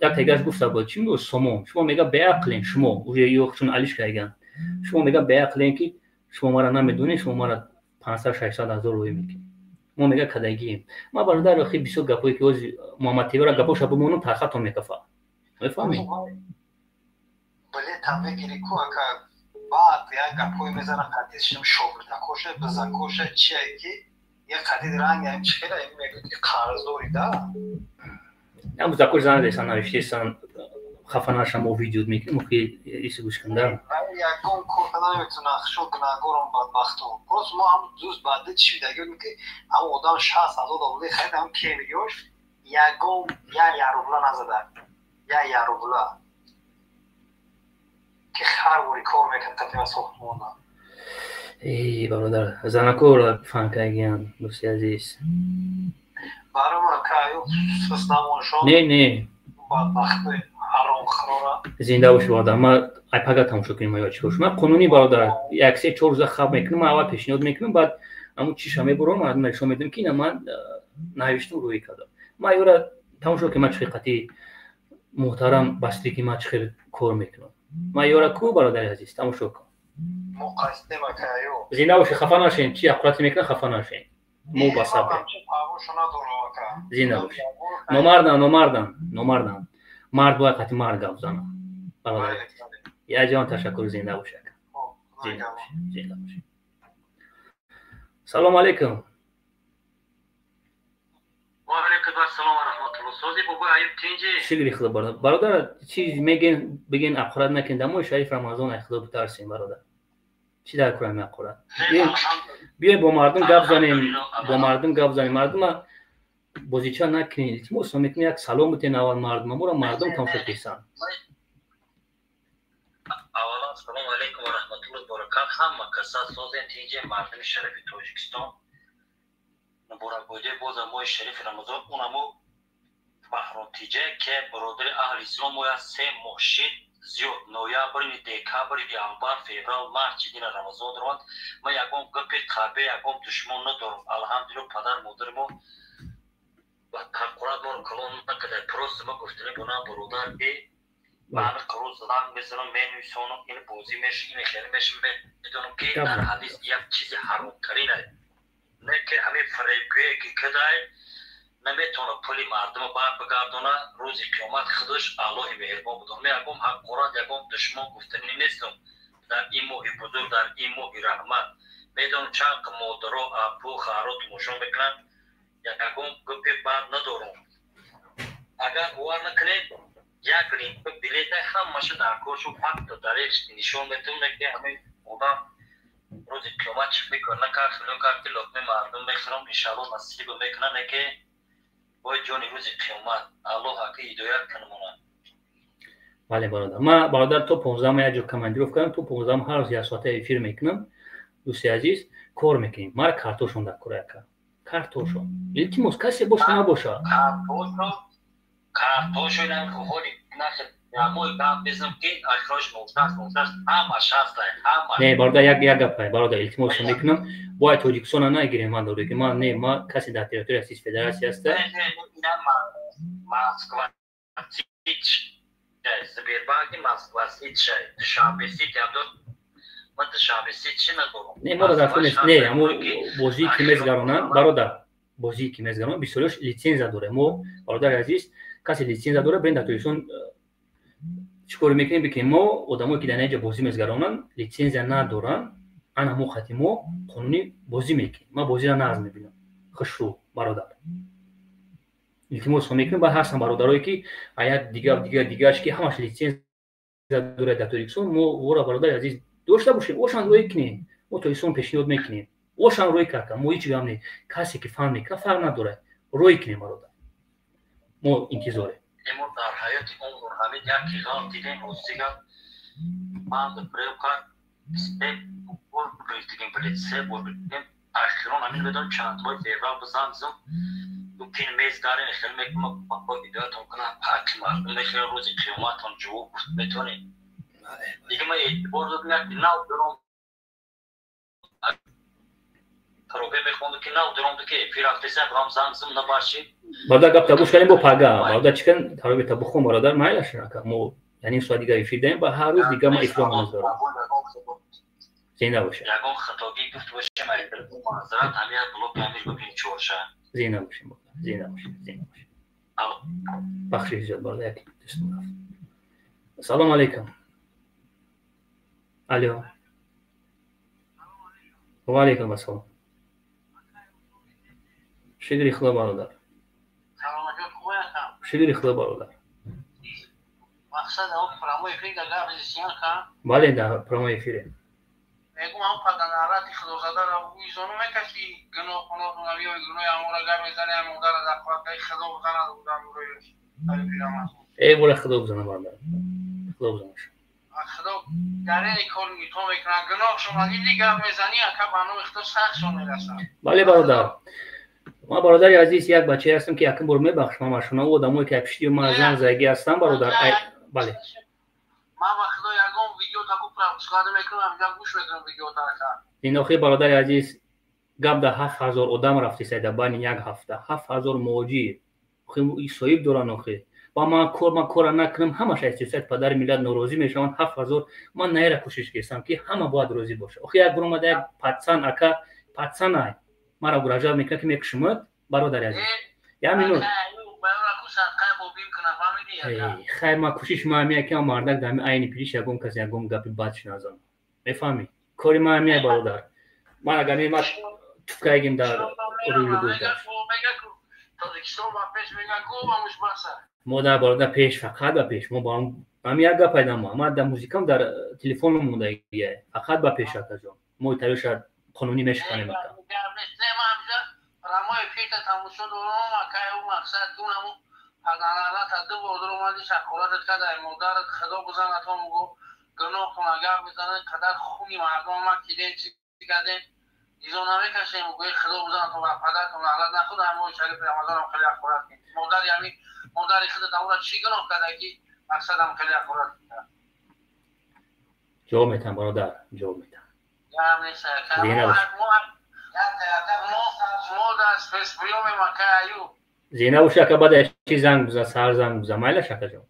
як тегаш гуфта буд, чӣ мегӯ сомон, шумо мега беақлен, шумо уже ё чун алиш кардаган. Шумо мега беақлен ки шумо мара намедонед, шумо мара 500 600 ҳазор рӯй мекунед. Мо мега кадагием. Ман бародар охи бисёр гапҳое ки ҳози Муҳаммад Тевара гапҳоша бимонам тархатон мекафа. Мефаҳмед? Билетам мегири ку ака, баъд як гапҳое мезана қатишам шогирдакоша, бизакоша, чие ки як қатид ранг ям чи хела мегӯяд ки қарздори да. Ям бизакош зан десан навиштесан хафа нашам, мо видео мекунем, охи иси гӯш кунда. Ягон кор карда наметавонам, шо гунаҳгорам бадбахто. Просто мо ҳам дӯст баъди чӣ шидаги будем ки ҳамон одам 60 ҳазор доллар харид, ҳамон кемриёш ягон як рубла назада. Як рубла. Ки ҳар бори кор мекард қатима сохтмона. Эй бародар, занакоро фаҳм кардагиян, дӯсти азиз. Барома ка ё сус намоншон. Не, не. Бадбахти ҳаромхӯрора. Зинда бошӣ бародар. Ман ай пага тамошо кунем ё чӣ бош. Ман қонунӣ бародар, як се чор рӯза хаб мекунам, ман аввал пешниҳод мекунам, баъд ҳамун чиша мебурам, мардум нишон медиҳам ки ина ман навиштам рӯй кардам. Ман ёра тамошо ки ман чӣ қати муҳтарам бастри ки ман чӣ хел кор мекунам. Ман ёра ку бародари азиз, тамошо кун. Мо қасдем ака ё. Зинда бошӣ, хафа нашен, чӣ ҳақорате мекунад, хафа нашен. Мо ба сабр. Зинда бошӣ. Номардан, номардан, номардан. Мард бояд қати мард гап занад. Бародар. Я ҷон ташаккур, зинда бош ака. Зинда бош, зинда бош. Салом алейкум. Ва алейкум ассалом ва раҳматуллоҳ. Сози бобои Аюб тинҷи? Шукри худо бародар. Бародар, чиз мегин, бигин ҳақорат накун. Дар моҳи шариф Рамазон ай худо битарсем бародар. Чӣ дар курам ҳақорат? Биёем бо мардум гап занем, бо мардум гап занем. Мардума бозича накунед. Илтимос мекунем як салом битен аввал мардума. Моро мардум тамошо кунанд. Аввалан салом алейкум ва раҳматуллоҳи ва баракат. Ҳама каса созен тинҷи мардуми шарифи Тоҷикистон. Муборакбодӣ боз моҳи шарифи Рамазон. Унамо Баҳром Тиҷа ки бародари аҳли ислом моя се моҳ шид зиёд ноябр, декабр, январ, феврал, март чидина Рамазон даромад. Ман ягон гапи қабе, ягон душмон надорам. Алҳамдулилло падар модари мо ба ҳақорат моро калон накарда. Просто ма гуфтани бунам бародар ки ман рӯз занг мезанам, менависонам, ин бозӣ меша, ин хеле меша, медонам ки дар ҳадис як чизи ҳаромтарин аст. Не ки ҳамин фиребгӯе ки кидай наметавонад пули мардума бар бигардона, рӯзи қиёмат худаш Аллоҳи меҳрибон будон. Ме ягон ҳақорат, ягон душмон гуфтанӣ нестам дар ин моҳи бузург, дар ин моҳи раҳмат. Медонам чанд модаро, апу, хаҳаро тамошо мекунанд, ягон гапи бад надорам. Агар бовар накунед, як линка билета ҳамаша дар коршу факт далел нишон метавон, ки ҳамин одам рӯзи қиёмат чӣ фикр накард, хило кард ки луқмаи мардум мехӯрам, иншаалло насиба мекунам, ки вой ҷони рӯзи қиёмат Аллоҳ ака ҳидоят кунамона. Бале бародар, ман бародар то 15 як ҷо командировка кардам, то 15 ҳар рӯз як соата эфир мекунам. Дӯсти азиз, кор мекунем. Мара картошон дар кора яка. Картошон. Илтимос, касе боша набоша. Картошо ҳоли мой гап безам ки ахрош 06 06 ҳамаш ҳастай, ҳамаш. Не бародар, як гапай бародар, илтимос мекунам, бояд Тоҷикистона нагирем. Ман дорем ки ман не, ма касе дар территорияи Российской Федерация ҳаста. Москва Сити, Сбербанки Москва Сити, Душанбе Сити ҳам, ман Душанбе Сити надорам. Не, мо дар нест, не, ҳамо бозии ки мезгаронанд, бародар, бозии ки мезгаронанд, бисёриаш литсензия дорем. Мо, бародари азиз, касе литсензия дорад, бирем дар Тоҷикистон чӣ кор мекунем, бикунем. Мо одамое ки дар инҷа бозӣ мезгаронанд, литсензия надоранд, ана ҳамо хати мо қонунӣ бозӣ мекунем. Ман бозиро нағз мебинам, хушрӯ бародар, илтимос мекунем. Баъд ҳастанд бародарое ки як дигар дигар дигарш ки ҳамаш литсензия дорад дар Тоҷикистон, мо ора, бародари азиз, дошта бошем, ошан рӯй кунем, мо Тоҷикистон пешниҳод мекунем, ошан рӯй карда, мо ҳеҷ гап не. Касе ки фан мекунад, фарқ надорад, рӯй кунем, бародар, мо интизорем. Мо дар ҳаёти умр ҳамин як ғалт дидем, ростига ман фиреб кард, се бор гирифтигим билет, се бор гирифтигим. Ахирон ҳамин медонам чанд моҳи феврал бизан зум кин мезгарем, хел мекунам, бо ҳидоятон кунам, ҳаққи мардум мехӯрам, рӯзи қиёматон ҷавоб гуфт метавонед. Дига ман эътибор додам, як нав дорам таробе мехондам ки нав дорам ки эфир рафтеса, брам занг зум набаршид. Бародар, гапта гӯш кардем, бо пага бародар чӣ кан таробета бухон, бародар, майлаш ака, мо яъне соат дигар эфир даем, ба ҳар рӯз дигар ман эфир дорам. Зинда боша. Ягон хатогӣ гуфт бошем, маъзарат, ҳамин як блок ҳамин гуфтем чорша. Зинда бошем, зинда бошем, зинда бошем. Бахшиш зиёд, бародар, як дӯстон рафт. Салом алейкум. Алло. Ва алейкум ассалом. Шукри Худо, бародар. Шукри Худо, бародар. Мақсад прямой эфир да гап зисиён ка? Бале, дар прямой эфире. Мегум, ҳам паданалати худозадаро изону мекаши, гуноҳ куноҳ навиёи гуноҳи амора гап мезани, ам модара дар қувватгаи Худо бизанад будам. Э, бола Худо бизана, бародар, Худо бизанаш. Худо дар ин кор мито мекунад, гуноҳшон диди гап мезани, ака, ба номи Худо сахтшон мерасад. Бале бародар, ман, бародари азиз, як бачае ҳастам ки якум бор мебахшам ҳамашона, ӯ одамое ки пишти ман занг заги ҳастам, бародар, бале. Ман ба Худо ягон видео таку пропускада мекунам, инҷа гӯш мекунам видеотарака. Ин охир, бародари азиз, гап да 7000 одам рафтиса дар байни як ҳафта, 7000 муҳоҷир соҳиб доранд охир. Ва ман кор, ман кора накунам, ҳамаш аз сиёсати падари миллат норозӣ мешаванд, 7000. Ман наера кӯшиш кардам ки ҳама бояд розӣ бошад. Охир як бор омада як пацан, ака, пацан ай мара угрожать мекунад ки мекушимад. Бародари азиз, як минут. Хайр, ман кӯшиш ма ҳамия ки мардак дар ҳами айни пириш ягон кас ягон гапи бад шиназам, мефаҳмӣ? Кори ман ҳамия, бародар. Ман агар не, ман туфкайгим дар рӯи гӯдаш. Мо дар, бародар, пеш, фақат ба пеш. Мо ҳами як гап пайдам, ман дар музикам, дар телефоном мондагия, фақат ба пеш, акаҷон. Мо тариша қонунӣ мешиканем, ака. Рамои фирта тамошо дорам, акай, ӯ мақсад дунаму паданалата ду бор дуромади, шақоратат кадай, модарат Худо бизанатон, гу гуноҳтон агар бизанад, қадар хуни мардум ма кидем, чӣ кардем, изо намекашем, гӯи Худо бизанатон ва падаратон лаънат нахӯд. Ҳамои шарифи Рамазонам хеле ҳақорат кунед. Модари ҳами модари худат амура чӣ гуноҳ карда ки мақсадам хеле ҳақорат кард? Ҷавоб метам, бародар, ҷавоб метам. Гап нест, мо дар спецприёмем, ака Аюб. Зинда бош, ака. Баъд чи занг биза, саҳар занг биза, майлаш, акаҷон.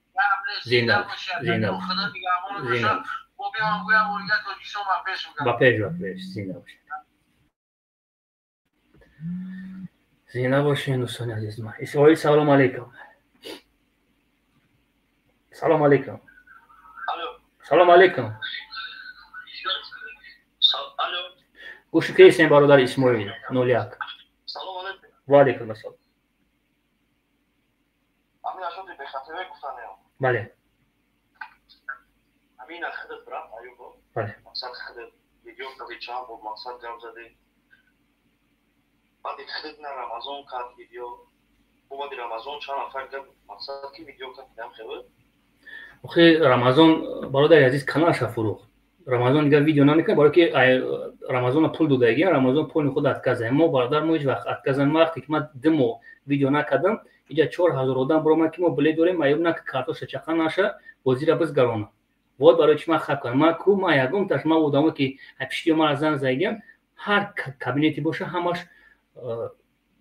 Зинда бош, зинда бош, зинда бош, ба пеш, ба пеш, зинда бош. Зинда бошед, дӯстони азиз ман. Исроил, салом алейкум. Салом алейкум. Салом алейкум. Гӯши кесем, бародар Исмоил 01. Ва алейкум ассалом. Бале. Бале. Баъди хидна Рамазон кард видео. Баъди Рамазон чанд нафар гап мақсад ки видео кард дам хеле. Охи Рамазон, бародари азиз, каналша фурӯхт. Рамазон дигар видео намекунад, барои ки Рамазона пул додагӣ, Рамазон пули худ отказа. Мо, бародар, мо ҳеҷ вақт отказа. Вақте ки ман 2 моҳ видео накардам, инҷа 4000 одам баромад ки мо билет дорем, аюб на картоша чақа наша, бозира бизгарона. Вот барои чи ман хаб кардам. Ман ку ман ягон таш ман одамо ки пишти ман занг задагиам, ҳар кабинете боша ҳамаш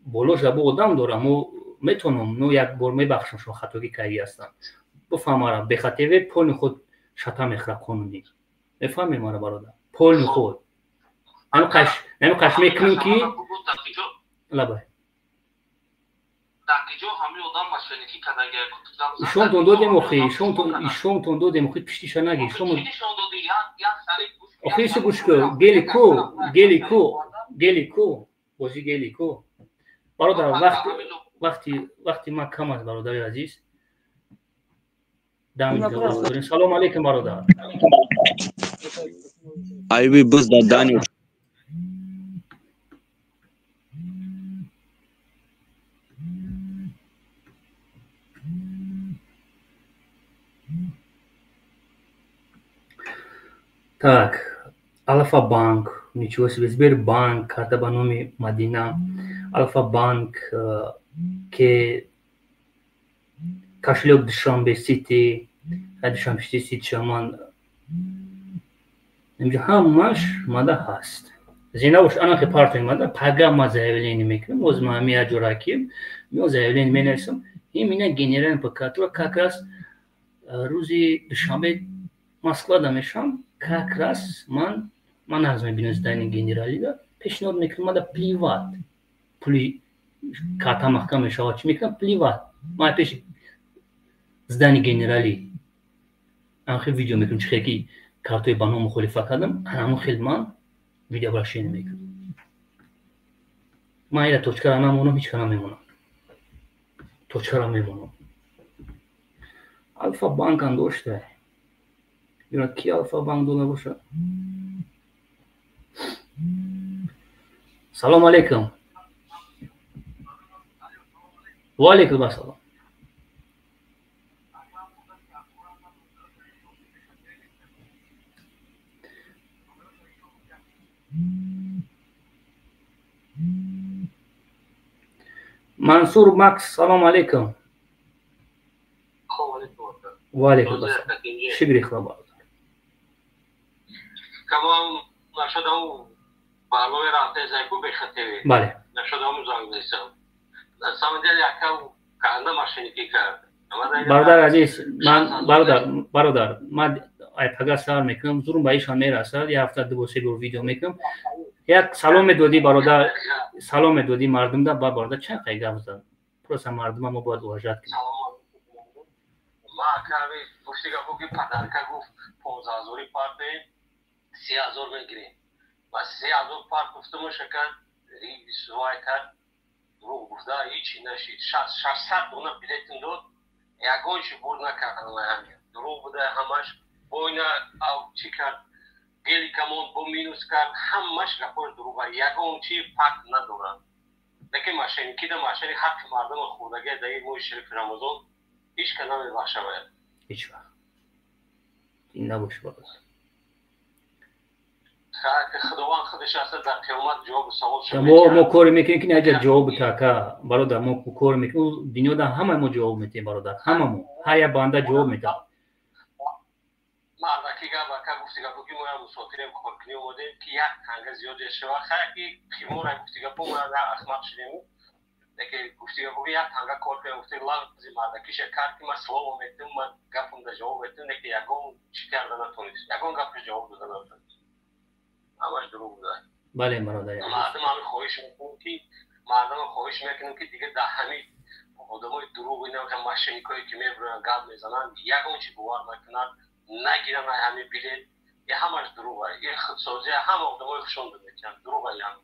болош дабо одам дорам. Мо метавонам, ну як бор мебахшам, шумо хатогӣ кардӣ ҳастам. Бифаҳмара, бехатеве поли худ шата мехӯра қонунӣ. Мефаҳмӣ мара, бародар? Поли худ. Ҳамин қаш мекунем ки лабай. Ишонтон додем охи, ишонтон додем охи, пиштиша наги. Охи, исо гӯш кун, гели ку, гели ку, гели ку, бозӣ гели ку. Бародар, вақти ман кам аст, бародари азиз. Дам салом алейкум, бародар. Айби буз да Данио. Так, Алфа Банк, ничего себе, Сбербанк, карта ба номи Мадина, Алфа Банк, ке кошелек Душанбе Сити, Душанбе Сити шаман. Инҷа ҳамаш мада ҳаст. Зина бош, ана хе партои мада, пага ма заявление мекунам, оз ма ҳами аҷораки, мео заявление менависам, именно генеральная прокуратура как раз рӯзи душанбе Москва да мешам, как раз ман нағз мебинам здание генералида, пешниҳод мекунам, мада плевать. Пули карта маҳкам мешавад, чӣ мекунам, плевать. Ман пеш здание генерали анхе видео мекунам, чӣ хел ки картои ба ном мухолифа кардам, ҳамон хел ман видеообращение мекунам. Ман ира точкара намонам, ҳеҷ кара мемонам. Точкара мемонам. Алфа банк ам дошта. Ира ки Алфа банк дода боша? Салом алейкум. Ва алейкум ассалом. Мансур Макс, салом алейкум. Ва алейкум ассалом. Шукри худо. Камон нашудам барнома рафта зайку бехатеве. Бале. Нашудам занг зайсам. На самом деле ака канда машиники кард. Бародар азиз, ман бародар, ман ай пага сар мекунам, зурум ба ишон мерасад, як ҳафта ду се бор видео мекунам. Як салом медодӣ бародар, салом медодӣ мардумда, ба бародар чанд қай гап зад. Просто мардума мо бояд уважать кунем. Ма акави гуфти гапо ки падарка гуфт 15 ҳазори парте 30 ҳазор мегирем. Ва 30 ҳазор пар гуфтуму шакар вай кард, дурӯғ гуфта ҳичи нашид. 600 дона билетин дод, ягон чи бурд накард. Дурӯғ буда ҳамаш. Бойна чӣ кард, геликамон бо минус кард, ҳамаш гапош дурӯға, ягон чи факт надорад. Лекин мошенники да мошенник ҳаққи мардума хӯрдагия дар ин моҳи шарифи Рамазон ҳеҷ кас намебахшавад. Ҳеҷ вақт. Ин набоши бародар. Худованд худаш аст дар қиёмат ҷавоби савол шуд. Мо коре мекунем ки наҷа ҷавоб така бародар, мо кор мекунем, дунёда ҳама мо ҷавоб метиҳем бародар, ҳама мо, ҳар як банда ҷавоб метиҳад. Мардаки гап ака гуфти гапо ки мо як мусофирем коркунӣ омадем ки як танга зиёде шава, хайр ки қимора гуфти гапо мо як ахмақ шудем, лекин гуфти гапо ки як танга кор кунем, гуфти лағзи мардакиша кард ки ман слово метиҳам, ман гапам да ҷавоб метиҳам, лекин ягон чӣ карда натонист, ягон гапаш ҷавоб дода натонист. Ҳамаш дурӯғ буда. Бале бародари азиз. Мардум ҳамин хоҳиш мекунем ки Мардама хоҳиш мекунем, ки дигар дар ҳамин одамои дурӯғ, ина мошенникое ки мебуранд, гап мезананд, ягон чи бовар накунанд, нагиранд ай ҳамин билет. И ҳамаш дурӯға, и худсозия, ҳама одамои хушон метиҳанд, дурӯға ҳамин.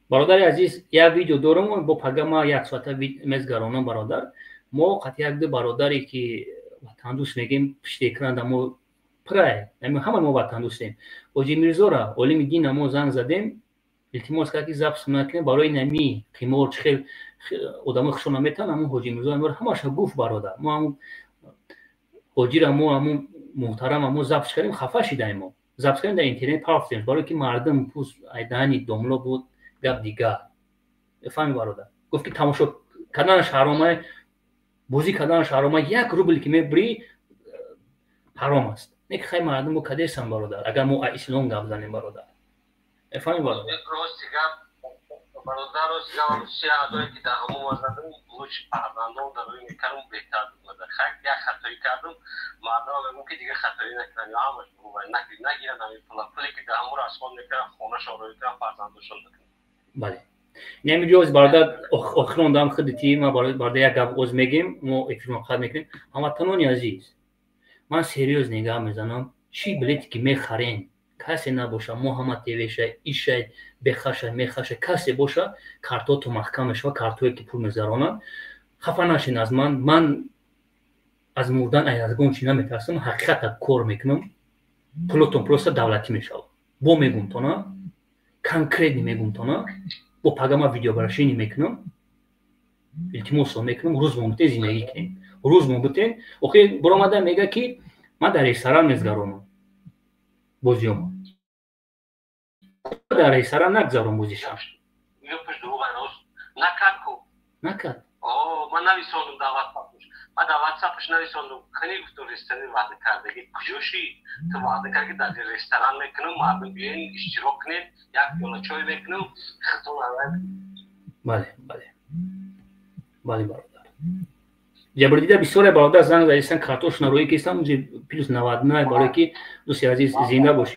Бародари азиз, як видео дорам, бо пага ма як соата мезгаронам. Бародар, мо қати як ду бародаре ки ватандӯст мегем, пишти экран мо пурай, ҳама мо ватандӯстем. Ҳоҷи Мирзора, олими дина, мо занг задем, илтимос кард, ки запись накунем барои нами қимор, чӣ хел одамои хушон наметавонанд. Ҳамун Ҳоҷи Мирзо ҳамаша гуфт. Бародар, мо ҳамун ҳоҷира, мо ҳамун муҳтарама мо запись кардем, хафа шидаем. Мо запись кардем, дар интернет пафтем, барое ки мардум пӯст айдани домло буд, гап дигар фаҳми. Бародар гуфт, ки тамошо карданаш ҳарома, бозӣ карданаш ҳарома, 1 рубл ки мебурӣ, ҳаром аст. Не ки хай мардум бо кадесам. Бародар, агар мо ислом гап занем, бародар, фаҳми, бародар. Рости гап, бародар, рости гап, се адое ки дар ҳамон вазадам, лучи фарзандон дар рӯи мекардам, беҳтар буд. Хай, як хатоӣ кардам, мардама мегӯм, ки дигар хатоӣ накунанд, ё ҳамаш нагиранд ҳамин пула, пуле ки дар ҳамон расход мекунанд, хонашон рӯй кунанд, фарзандошон бикунанд. Бале, инамиҷо бародар, охирон дам худити ма, бародар, як гап оз мегем, мо эфирмо қатъ мекунем. Ҳамватанони азиз, ман серьёзно гап мезанам. Чӣ билете ки мехарен, касе набоша, мо ҳама тевеша ишай бехаша мехаша, касе боша, картото маҳкам мешава. Картое ки пул мезаронанд, хафа нашин аз ман. Ман аз мурдан, ягон чи наметарсам, ҳақиқата кор мекунам. Пулотон просто давлатӣ мешавад. Бо мегумтона, конкретно мегумтона, бо пагама видеообращение мекунам, илтимосо мекунам, рӯз мо бутен зиндагӣ кунем, рӯз мо бутен. Охир баромада мега, ки ман дар ресторан мезгаронам бозиёма, дар ресторан нагзарон бозиша. Накард. Ман нависондум дар ватсапш, ман дар ватсапш нависондум, хани гуфтум, ресторани ваъда кардаги куҷоши? Ту ваъда карди, дар ресторан мекунам, мардум биёен, иштирок кунед, як пиёла чой мекунам, хитон. Бале, бародар, ҷабрдида бисёре бародар занг задистан, картошна рӯӣ кистам, плюс 99. Барое ки дӯсти азиз, зинда боши,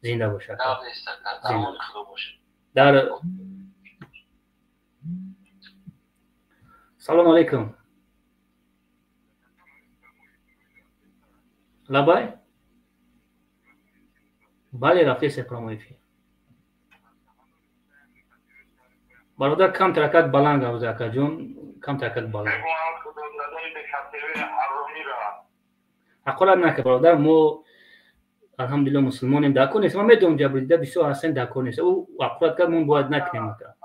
зинда бош. Дар салом алейкум, лабай, бале, рафтеса прямой эфир. Бародар, кам таракат баланд гап за, акаҷон, кам таракат баланд. Ҳақорат нака, бародар, мо алҳамдулилла мусулмонем, дар кор нест. Ман медонам, ҷабрдида бисёр ҳастен, дар кор нест. Ӯ ҳақорат кард, мо бояд накунем, ака.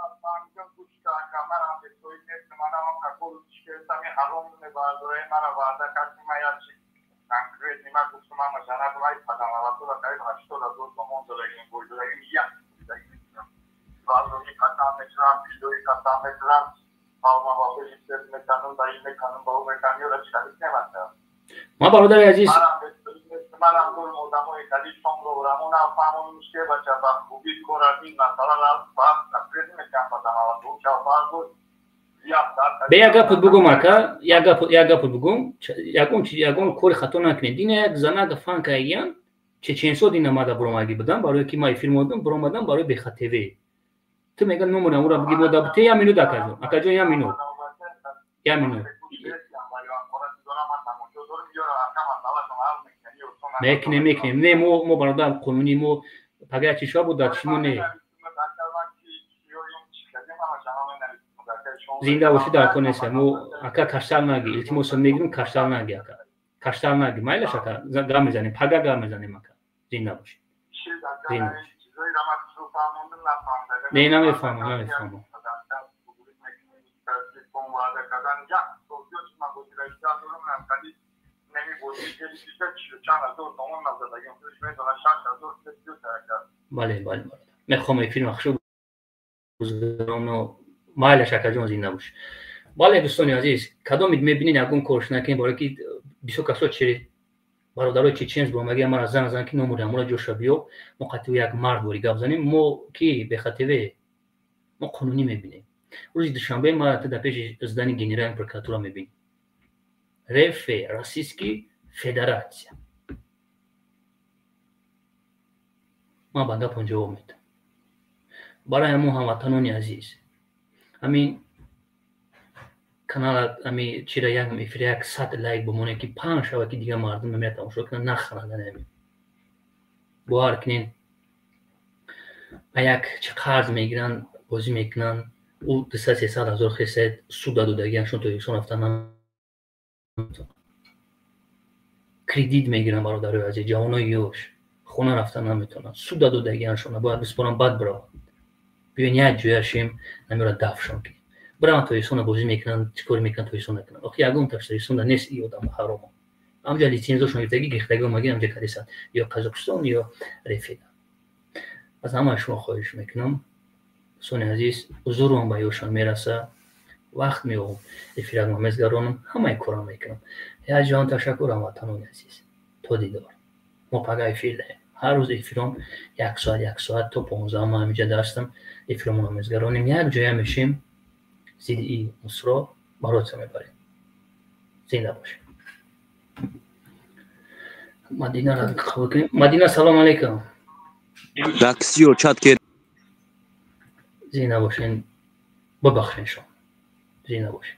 Ман, бародари азиз, бе як гапот бугум, ака, як гапот бугум. Ягон ягон кори хато накунед. Дина як занага фан кардагиян чеченсо, дина мада буромадагӣ будам, барое ки ма эфир модам, буромадам барои бехатв. Ту мега номери амура буги, мода те. Як минут, акаҷон, акаҷон, як минут, як минут. Мекунем, мекунем. Не, мо, бародар, қонунӣ, мо пага чи шава буд, дар шумо не. Зинда бошӣ, дар кор нест. Мо, ака, каштал наги, илтимосо мегирем, каштал наги, ака, каштал наги. Майлаш, ака, гап мезанем, пага гап мезанем, ака. Зинда бошӣ, зинда бошӣ. Не, намефаҳмам, намефаҳмам. Бале, мехоҳам эфир махшуб. Майлаш, акаҷон, зинда бош. Бале, дӯстони азиз, кадомид мебинед, ягон корш накунед, барое ки бисёр касо чери бародарои чеченс буромаги мара занг зан, ки номери амура ҷоша биё, мо қатъи як мард бори гап занем. Мо ки бехатеве, мо қонунӣ мебинем. Рӯзи душанбе ма дар пеши здани генеральной прокуратура мебинем, РФ, Российский Федерация. Ман ба гапон ҷавоб медам. Барои ҳамон, ҳамватанони азиз, ҳамин канала, ами чира, як эфир як сад лайк бимоне, ки паҳн шава, ки дигар мардум намеяд тамошо кунанд, нахаранд. Ами бовар кунед, як чи қарз мегиранд, бозӣ мекунанд. Ӯ 200-300 ҳазор хесед суда додагиан, шон Тоҷикистон рафтан наметавонанд, кредит мегиранд. Бародарои азиз, ҷавонои ёш хона рафтан наметавонанд, суда додагианшона бояд биспоранд, бад бираванд. Биён, як ҷояшем, намеро дафшон кунем, бираванд Тоҷикистона, бозӣ мекунанд, чӣ кор мекунанд, Тоҷикистон накунанд. Охи ягон таш Тоҷикистонда нест. И одам ҳаромо амҷа лицензошон гирифтаги, гирифтаги омаги, амҷа кадисанд, ё Қазоқистон, ё рефеда. Аз ҳамаи шумо хоҳиш мекунам, дӯстони азиз, ҳузурам ба ёшон мераса, вақт меёбам, эфиратма мезгаронам, ҳамаи корам мекунам. Як ҷаҳон ташаккур, ҳамватанони азиз, то дидор. Мо пага эфир даем, ҳар рӯз эфиром як соат, як соат то 15. Ма ҳамиҷа дастам, эфиромонро мезгаронем, як ҷоя мешем, зидди и мусро бороться мебарем. Зинда бошем. Мадинаро қабул кунем. Мадина, салому алейкум. Таксио чат ке. Зинда бошен, бибахшен шом, зинда бошен.